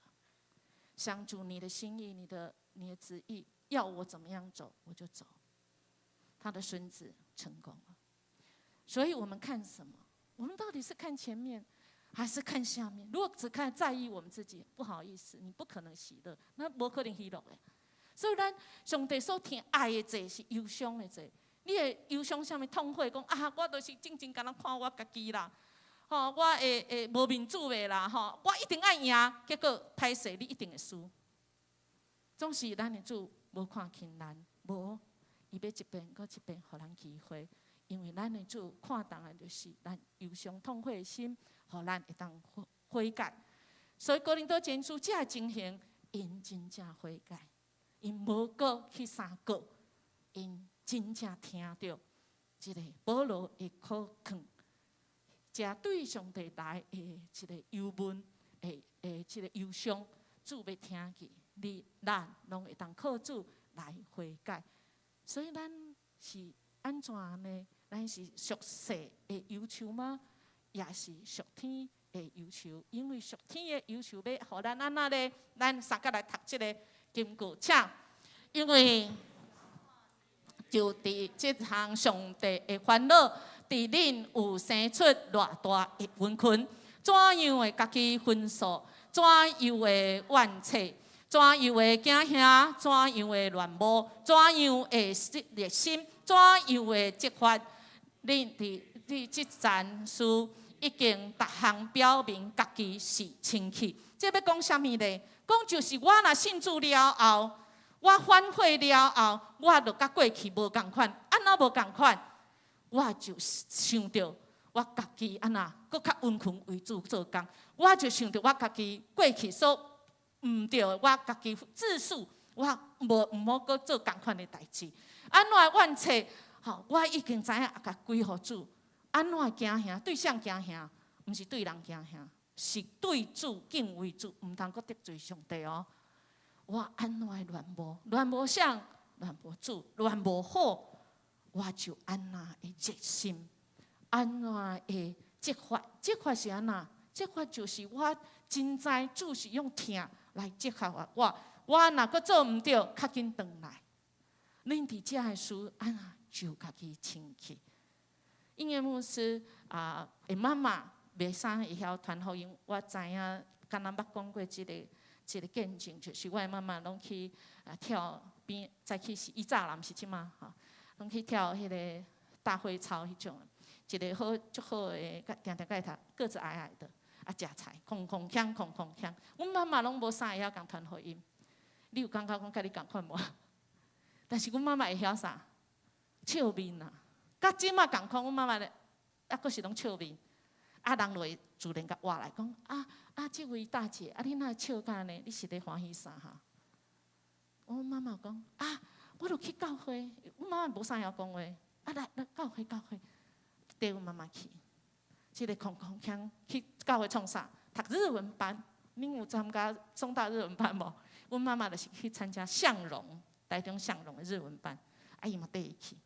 想主你的心意，你的旨意，要我怎麼樣走，我就走。他的孫子成功了。所以我們看什麼？我們到底是看前面，還是看下面？如果只看在意我們自己，不好意思，你不可能喜樂，那無可能喜樂的。所以咱上帝所疼愛的這是憂傷的這。你會憂傷啥物痛悔？講啊，我就是正經干焦看我家己啦，吼，我會無面子的啦，吼，我一定愛贏，結果歹勢你一定會輸。總是咱的主無看輕咱，無，伊欲一遍閣一遍予咱機會，因為咱的主看重的就是咱憂傷痛悔的心，予咱會當悔改。所以哥林多前書這個情形，𪜶真正悔改，𪜶無閣去相告，𪜶真正聽著這個保羅的苦勸，這對上帝來的一個憂悶的這個憂傷，主欲聽見，你咱攏會當靠主來悔改。所以咱是按怎呢？咱是屬世的憂愁嗎？抑是屬天的憂愁？因為屬天的憂愁欲予咱按怎呢？咱三個來讀這個金句，請，因為就佇這項上帝的煩惱，佇恁有生出偌大的殷勤，怎樣會家己分數，怎樣會怨嗟，怎樣會驚嚇，怎樣會亂舞，怎樣會熱心，怎樣會激發，恁佇佇這件事已經逐項表明家己是清氣。這欲講啥物呢？講就是我若信主了後，我反悔了後，我就佮過去無仝款。按怎無仝款？我就想著我家己按怎，閣較殷勤為主做工。我就想著我家己過去所毋對，我家己自訴，我無毋好閣做仝款的代誌。按怎怨嗟？吼，我已經知影共歸予主。按怎驚嚇？對誰驚嚇？毋是對人驚嚇，是對主敬畏主，毋通閣得罪上帝哦。我按怎會戀慕？戀慕誰？戀慕主，戀慕好，我就按怎會熱心，按怎會激發？激發是按怎？激發就是我真知主是用疼來激發我。我若閣做毋對，較緊轉來。恁佇遮的事，按怎就家己清氣。英言牧師啊，的媽媽袂啥會曉傳福音，我知影，敢若捌講過這個見證，就是我的媽媽攏去啊跳邊，早起是以早啦，毋是這馬吼，攏去跳彼個大會操彼種，一個好足好的，定定共伊讀，個子矮矮的，啊食菜，空空鏘空空鏘。阮媽媽攏無啥會曉共傳福音，你有感覺講佮你仝款無？但是阮媽媽會曉啥？笑面啊！佮這馬仝款，阮媽媽咧，猶閣是攏笑面。啊，人就會自然共活來講，啊啊，這位大姐，啊，你哪會笑甲按呢？你是咧歡喜啥哈？我媽媽講，啊，我著去教會，阮媽媽無啥會曉講話，啊來來教會教會，綴阮媽媽去。這个空空腔去教會創啥？讀日文班，恁有參加中大日文班無？阮媽媽就是去參加向榮，台中向榮的日文班，啊伊嘛綴伊去。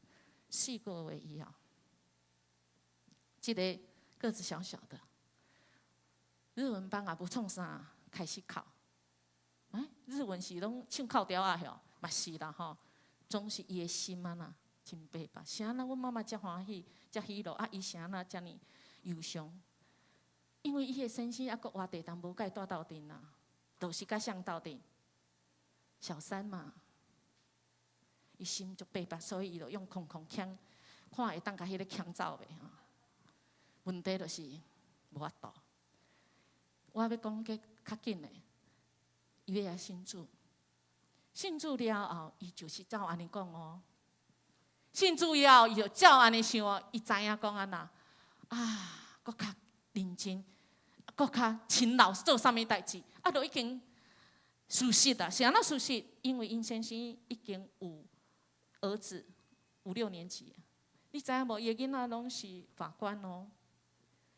4個月以後，這个個子小小的，日文班也無創啥，開始哭。欸，日文是攏唱哭調仔吼，嘛是啦吼，總是伊的心啊呐，真白吧？是按怎阮媽媽遮歡喜，遮喜樂，啊伊是按怎遮爾憂傷？因為伊的先生猶閣活佇，但無共伊蹛鬥陣啊，就是佮誰鬥陣？小三嘛，伊心足白吧，所以伊就用空空腔，看會當共彼个牽走袂吼？問題就是無法度。我欲講閣較緊的，伊欲來信主，信主了後，伊就是照按呢講哦。信主以後，伊就照按呢想哦，伊知影講按怎啊，閣較認真，閣較勤勞做啥物代誌，啊，都已經事實啊，是按怎事實？因為𪜶先生已經有兒子五六年級，你知影無？伊的囡仔攏是法官哦，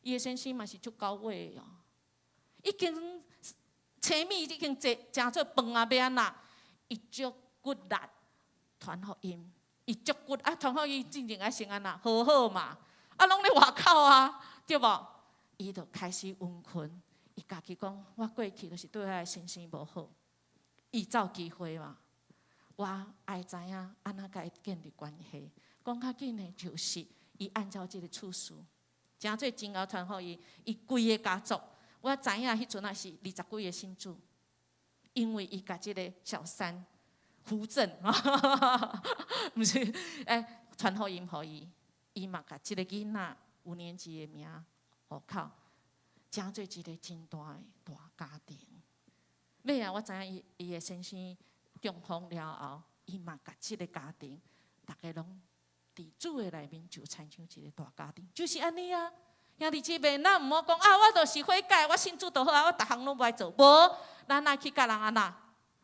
伊的先生嘛是足高位的哦，已經柴米已經食食做飯啊，欲按怎？伊足骨力傳福音，伊足骨啊傳福音，進前愛先按怎？好好嘛，啊攏咧外口啊，對無？伊就開始溫困，伊家己講：我過去就是對我的先生無好，伊找機會嘛，我愛知影按怎共伊建立關係。講較緊的就是伊按照這个次序，誠做真𠢕傳福音，伊規个家族，我知影彼陣仔是二十幾个信主，因為伊共這个小三扶正，毋是欸，傳福音予伊，伊嘛共這个囡仔五年級的名戶口，成做一个真大的大家庭。尾仔我知影伊伊的先生中風了後，伊嘛共這个家庭，逐家攏佇主的內面就親像一个大家庭，就是按呢啊。兄弟姊妹，咱毋好講啊，我就是悔改，我信主就好啊，我逐項攏無愛做。無，咱愛去共人按怎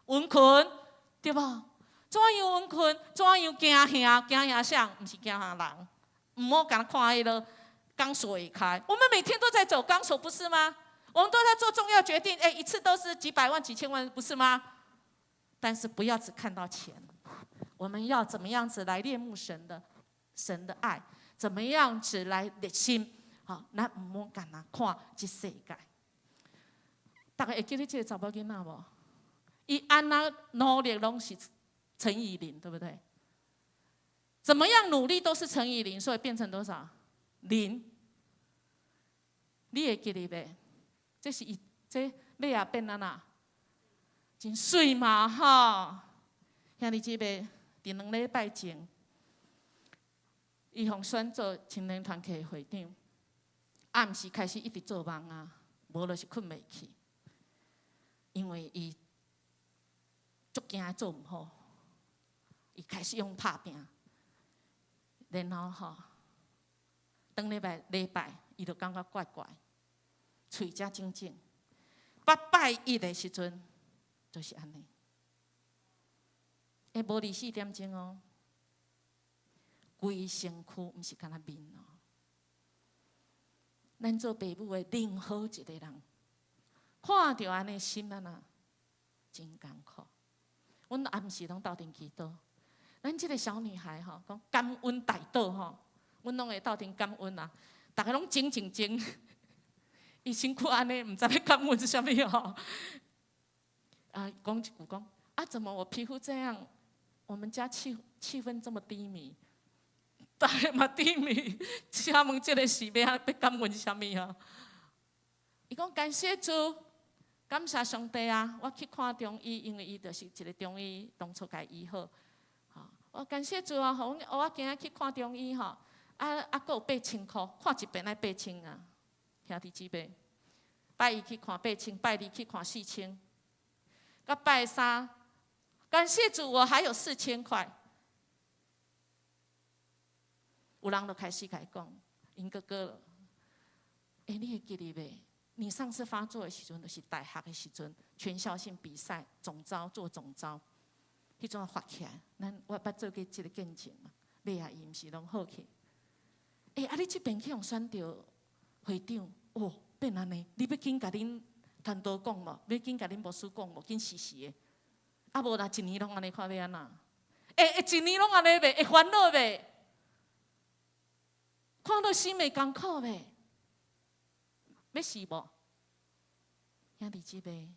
溫困，對無？怎樣溫困？怎樣驚嚇？驚嚇誰？毋是驚嚇人。毋好共看彼个鋼索會開。我們每天都在走鋼索，不是嗎？我們都在做重要決定，欸，一次都是幾百萬、幾千萬，不是嗎？但是不要只看到錢，我們要怎麼樣子來戀慕神的愛？怎麼樣子來熱心？好，咱毋好干焦看這世界。逐家會記得這个查某囡仔無？伊按怎努力攏是乘以零，對不對？怎麼樣努力都是乘以零，所以變成多少？零。你會記得袂？這是伊這尾仔變按怎？真媠嘛吼！兄弟姊妹，佇2禮拜前，伊予選做青年團契的會長，暗時開始一直做夢啊，無就是睏袂去，因為伊足驚做毋好，伊開始用拍拚，然後吼，當禮拜禮拜，伊就感覺怪怪，喙才腫腫。捌拜一的時陣，就是按呢。欸，無24點鐘哦，規身軀毋是干焦面哦。咱做爸母的任何一个人，看著按呢心按怎，真艱苦。阮暗時攏鬥陣祈禱。咱這个小女孩吼，講感恩代禱吼，阮攏會鬥陣感恩啊。逐家攏靜靜靜，伊身軀按呢，毋知欲感恩是啥物吼。啊，講一句講，啊，怎麼我皮膚這樣？我們家氣氛這麼低迷，逐家嘛低迷，請問這个是欲欲感恩啥物啊？伊講感謝主，感謝上帝啊！我去看中醫，因為伊就是一个中醫當初共伊醫好。我感謝主啊！予我今仔去看中醫吼，啊啊，閣有八千箍，看一遍愛八千啊，兄弟姊妹。拜一去看八千，拜二去看四千，佮拜三，感謝主，我還有4000塊。有人就開始共伊講，𪜶哥哥，欸，你會記得袂？你上次發作的時陣，就是大學的時陣，全校性比賽總召做總召，彼陣發起來，咱我捌做過這个見證嘛，尾仔伊毋是攏好去。欸，啊，你這遍去予選著會長，哦，變按呢，你欲緊共恁傳道講無？欲緊共恁牧師講無？緊時時的，啊無若一年攏按呢看欲按怎？會會一年攏按呢袂？會煩惱袂？看到心會艱苦袂？欲死無？兄弟姊妹，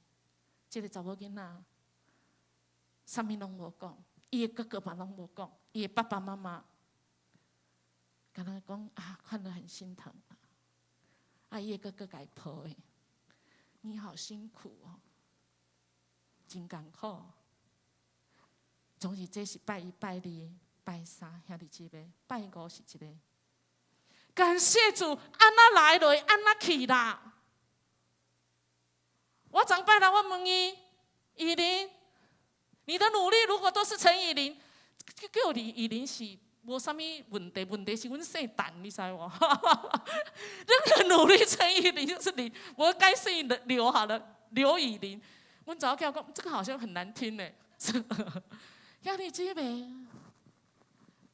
這个查某囡仔，啥物攏無講，伊的哥哥嘛攏無講，伊的爸爸媽媽，敢若講啊，看得很心疼啊！啊，伊的哥哥共伊抱的，你好辛苦哦，真艱苦。總是這是拜一、拜二、拜三，兄弟姊妹，拜五是一個。感謝主，按怎來就會按怎去啦。我昨拜六我問伊，以琳，你的努力如果都是乘以零，叫你以琳是無啥物問題，問題是阮姓陳，你知無？任何努力乘以零就是零，我該姓劉好了，劉以琳。阮查某囝講，這個好像很難聽呢。兄弟姊妹，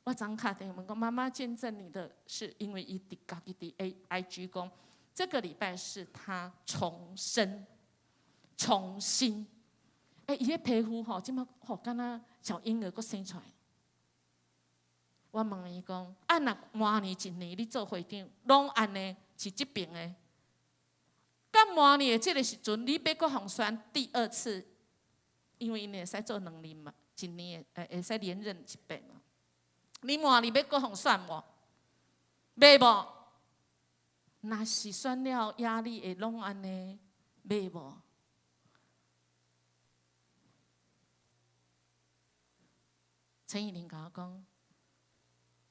我昨敲電話問講，媽媽見證你的是因為伊佇家己佇 IG 講，這個禮拜是他重生。重新，欸，伊的皮膚吼，這馬吼，敢若小嬰兒閣生出來。我問伊講，啊，若明年一年你做會長，攏按呢是這爿的，到明年的這个時陣，你欲閣予選第二次，因為𪜶會使做兩任嘛，一年會會使連任一遍嘛。你明年欲閣予選無？欲無？若是選了壓力會攏按呢，欲無？陳以琳共我講：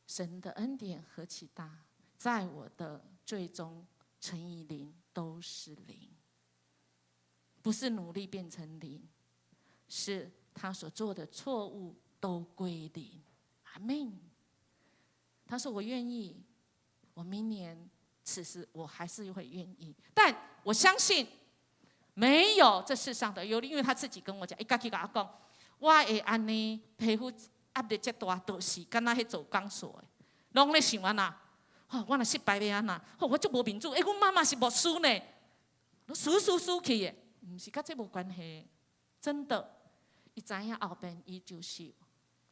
神的恩典何其大，在我的最終，陳以琳都是零，不是努力變成零，是他所做的錯誤都歸零。阿門。他說：我願意，我明年此時我還是會願意，但我相信沒有這世上的憂慮，因為他自己跟我講，伊家己共我講，我會按呢皮膚壓力遮大，就是敢若彼做鋼索的，攏咧想按怎？吼，我若失敗欲按怎？吼，我足無面子。欸，阮媽媽是牧師呢，輸輸輸去的，毋是佮這無關係，真的。伊知影後邊伊就是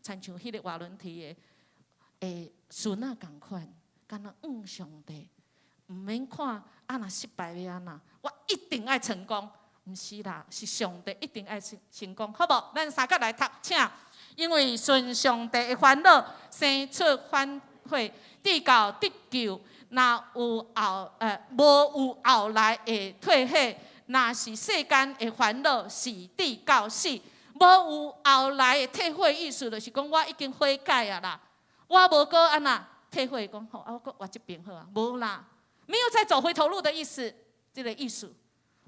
親像彼個瓦倫提的，會孫仔仝款，敢若向上帝，毋免看啊，若失敗欲按怎？我一定愛成功，毋是啦，是上帝一定愛成成功，好無？咱三甲來讀，請。因為順上帝的煩惱，生出反悔，直到得救。若有後，無有後來的退悔，若是世間的煩惱，是直到死。無有後來的退悔，意思就是講我已經悔改啊啦，我無閣按怎退悔，講好啊，我閣活這爿好啊，無啦，沒有再走回頭路的意思，這個意思。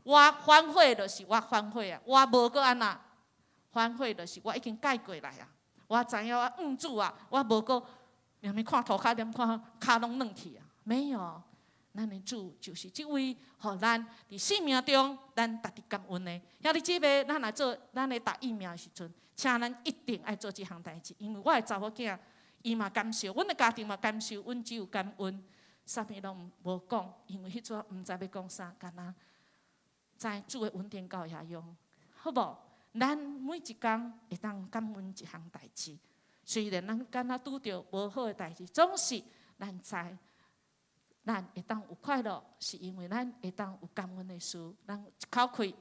我反悔就是我反悔啊，我無閣按怎。反悔就是我已經改過來啊，我知影我向主啊，我無閣連物看塗跤，連看跤攏軟去啊，沒有。咱的主就是這位，予咱佇生命中，咱值得感恩的。兄弟姊妹，咱來做，咱咧打疫苗的時陣，請咱一定愛做這項代誌，因為我的查某囝伊嘛感受，阮的家庭嘛感受，阮只有感恩，啥物攏無講，因為彼陣毋知欲講啥，敢若知主的恩典夠遐用，好無？咱每一工會當感恩一項代誌，雖然咱敢若拄著無好的代誌，總是咱知，咱會當有快樂，是因為咱會當有感恩的事。咱一口氣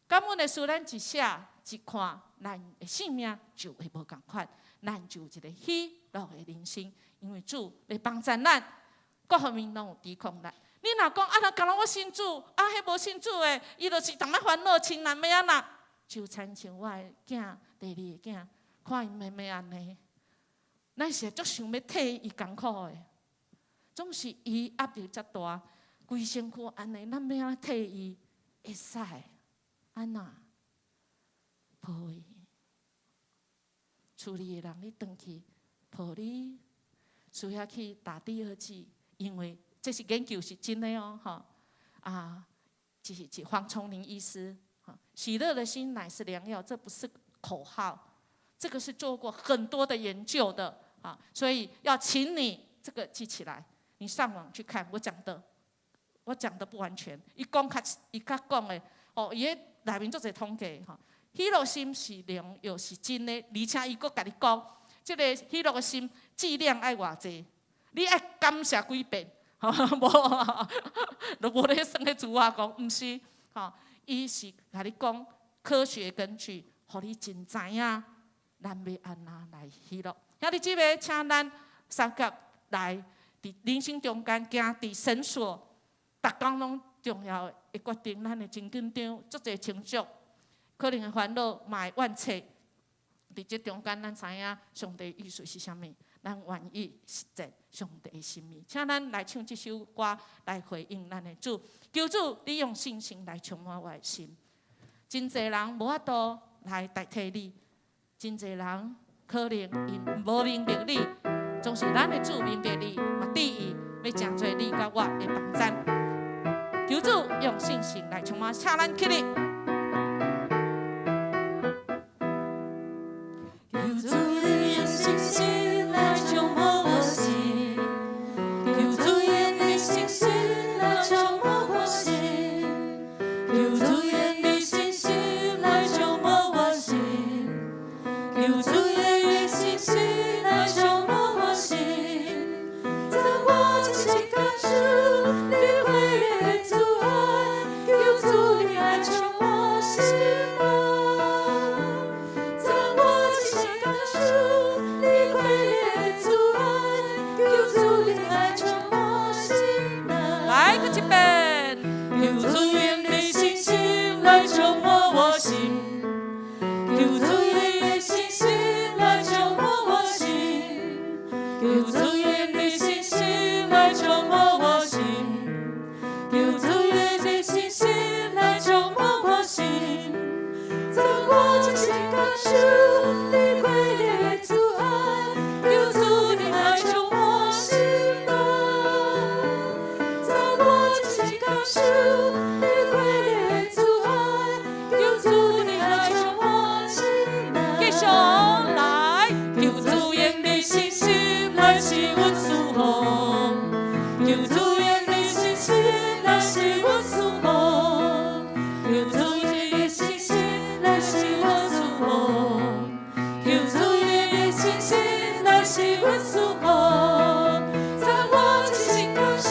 感恩的事，咱一寫一看，咱的性命就會無仝款，咱就有一個喜樂的人生。因為主來幫助咱，各方面攏有抵抗力。你若講啊，若敢若我信主，啊，彼無信主的，伊就是逐擺煩惱，親難欲按怎？就親像我的囝，第二个囝，看𪜶妹妹按呢，咱是足想欲替伊艱苦的，總是伊壓力遮大，規身軀按呢，咱欲按怎替伊會使？按怎？抱伊，厝裡的人你轉去抱你，需要去打第二劑，因為這是研究是真的哦，吼啊，這是黃瑽寧醫師。喜樂的心乃是良藥，這不是口號，這個是做過很多的研究的啊，所以要請你這個記起來，你上網去看我講的，我講得不完全，伊講較伊較講的，哦，伊彼內面足濟統計吼。喜樂心是良藥，是真的，而且伊閣共你講，這个喜樂的心劑量愛偌濟，你愛感謝幾遍，吼，無，都無咧算彼字仔講，毋是，吼，伊是共你講科學根據，予你真知影，咱欲按怎來喜樂。兄弟姊妹，請咱相佮來佇人生中間行佇神所，逐工攏重要的決定，咱會真緊張，足濟情緒，可能會煩惱，嘛會怨嗟。佇這中間，咱知影上帝意思是啥物，咱願意實踐上帝的心意。請咱來唱這首歌來回應咱的主，求主你用信心來充滿我的心。真濟人無法度來代替你，真濟人可能𪜶無明白你，總是咱的主明白你，嘛旨意欲成做你佮我的幫贊。求主用信心來充滿，請咱起立。求主你用信心來充滿我心，求主用你信心來充滿我心，求主用你信心來充滿我心，求主用你信心來充滿我心，當我真實感受你快樂的慈愛，求主你來充滿心內。當我真實感受你快樂的慈愛，求主你來充滿心內。來，閣一遍。求主用你信心來充滿我心，求主用你信心來充滿我心，求主用你信心來充滿我心，求主用你信心來充滿我心。當我真實感受你快樂的慈愛，求主你來充滿心內。當我真實感受你快樂的慈愛，求主你來充滿心內。繼續來，求主用你信心來賜阮祝福，求主用你信心來賜阮祝福，求主用你信心來賜阮祝福，求主用你信心來賜阮祝福。當我真實感受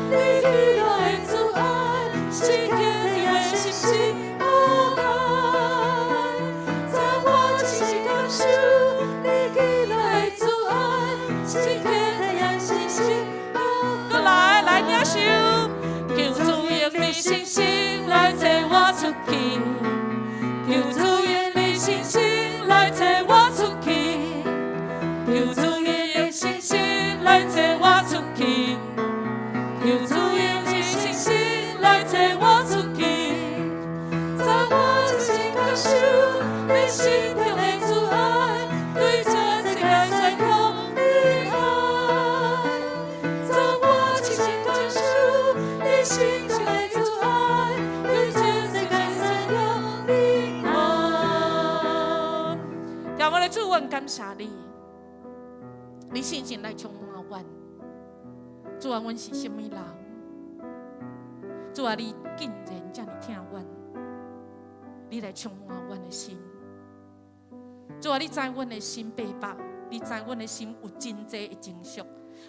你喜樂的慈愛，是堅定的信心寶貝。當我真實感受你喜樂的慈愛，是堅定的信心寶閣來來領受，求主用你信心來載我出去，求主用你信心來載我出去，求主用你信心來載我出去，求主用你信心來載我出去。當我真實感受你心中的慈愛，對這世界宣揚你愛。當我真實感受你心中的慈愛，對這世界宣揚你愛。天父的主，阮感謝你，你信心來充滿阮。主啊，阮是啥物人？主啊，你竟然遮爾疼阮，你來充滿阮的心。主啊，你知阮的心百百，你知阮的心有真濟的情緒，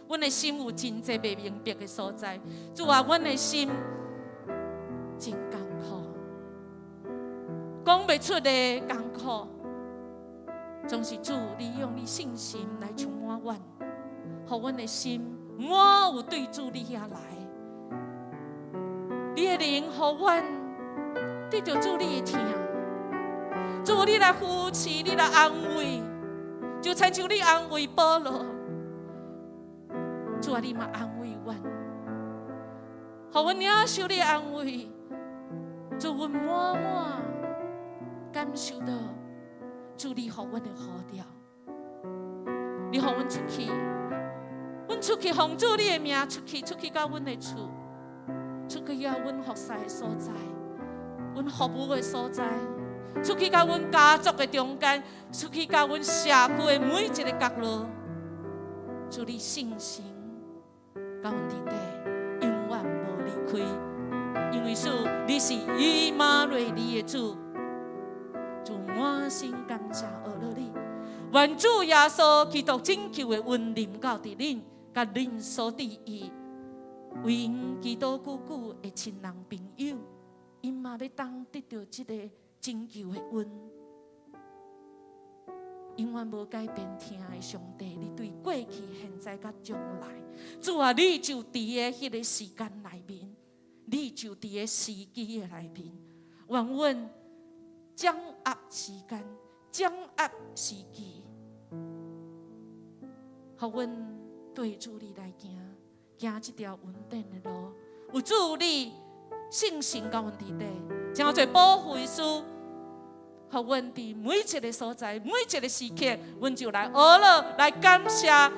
阮的心有真濟袂明白的所在。主啊，阮的心真艱苦，講袂出的艱苦。總是主，你用你信心來充滿阮，予阮的心滿有對主你遐來。你的靈予阮得著主你的疼，主你來扶持，你來安慰，就親像你安慰保羅。主啊，你嘛安慰阮，予阮領受你的安慰，主阮滿滿感受到主你予阮的呼召，你予阮出去，阮出去奉主你的名出去，出去到阮的厝，出去到阮服侍的所在，阮服務的所在，出去到阮家族的中間，出去到阮社區的每一个角落，主你信心，佮阮佇底，永遠無離開。開，因為主你是以馬內利的主，主滿心感謝阿樂你，願主耶穌基督拯救的恩臨到佇恁，佮恁所佇意，為𪜶祈禱久久的親人朋友，𪜶嘛欲當得著這个拯救的恩。永遠無改變疼的上帝，你對過去、現在佮將來，主啊，你就佇个彼个時間內面，你就佇个時機的內面，願阮掌握時間，掌握時機，予阮對主你來行，行這條恩典的路。有主你聖神佮阮佇底，成做保惠師。予阮佇每一个所在，每一个時刻，阮就來呵咾，來感謝，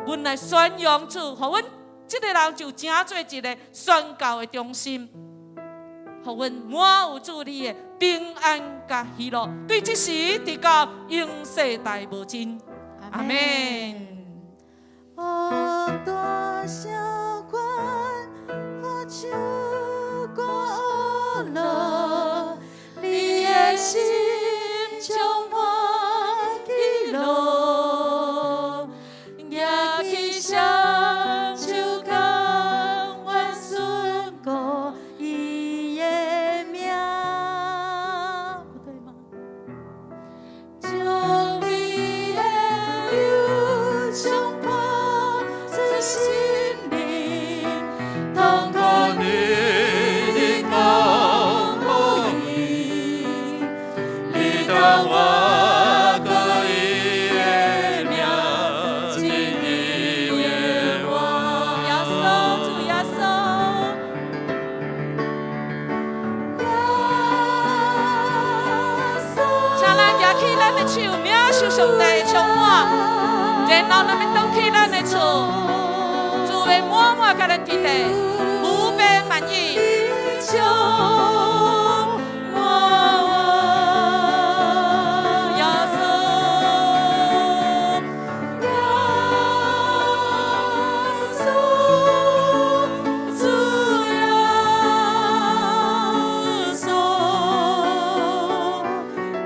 阮來宣揚主，予阮這个人就成做一个宣教的中心，予阮滿有主你的平安佮喜樂，對這時直到永世代無盡。阿們。哦，大聲歡呼唱歌呵咾，你的心充滿喜樂，舉起雙手甘願宣告伊的名，不對嗎？將你的憂傷拋出心靈，通過你的高你，你當我個伊的名，進入耶和耶穌，主耶穌，耶穌。請咱舉起咱的手，領受上帝的充滿，然後咱欲轉去咱的厝，主會滿滿佮咱佇底，無比滿意。充滿我。耶穌，耶穌，主耶穌，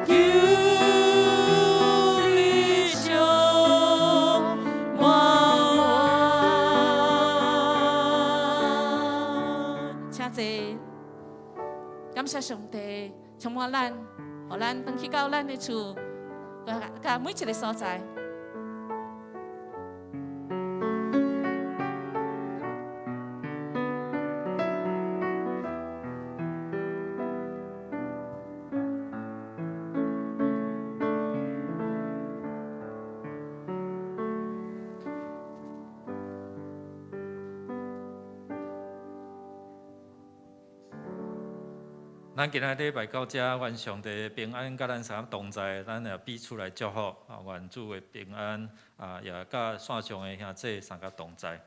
求你充滿我。請坐，感謝上帝充滿咱，予咱轉去到咱的厝，佮每一个所在。咱今仔禮拜到遮，願上帝平安佮咱三同在，咱也彼此來祝福啊，願主的平安啊，也佮線上的兄弟三個同在。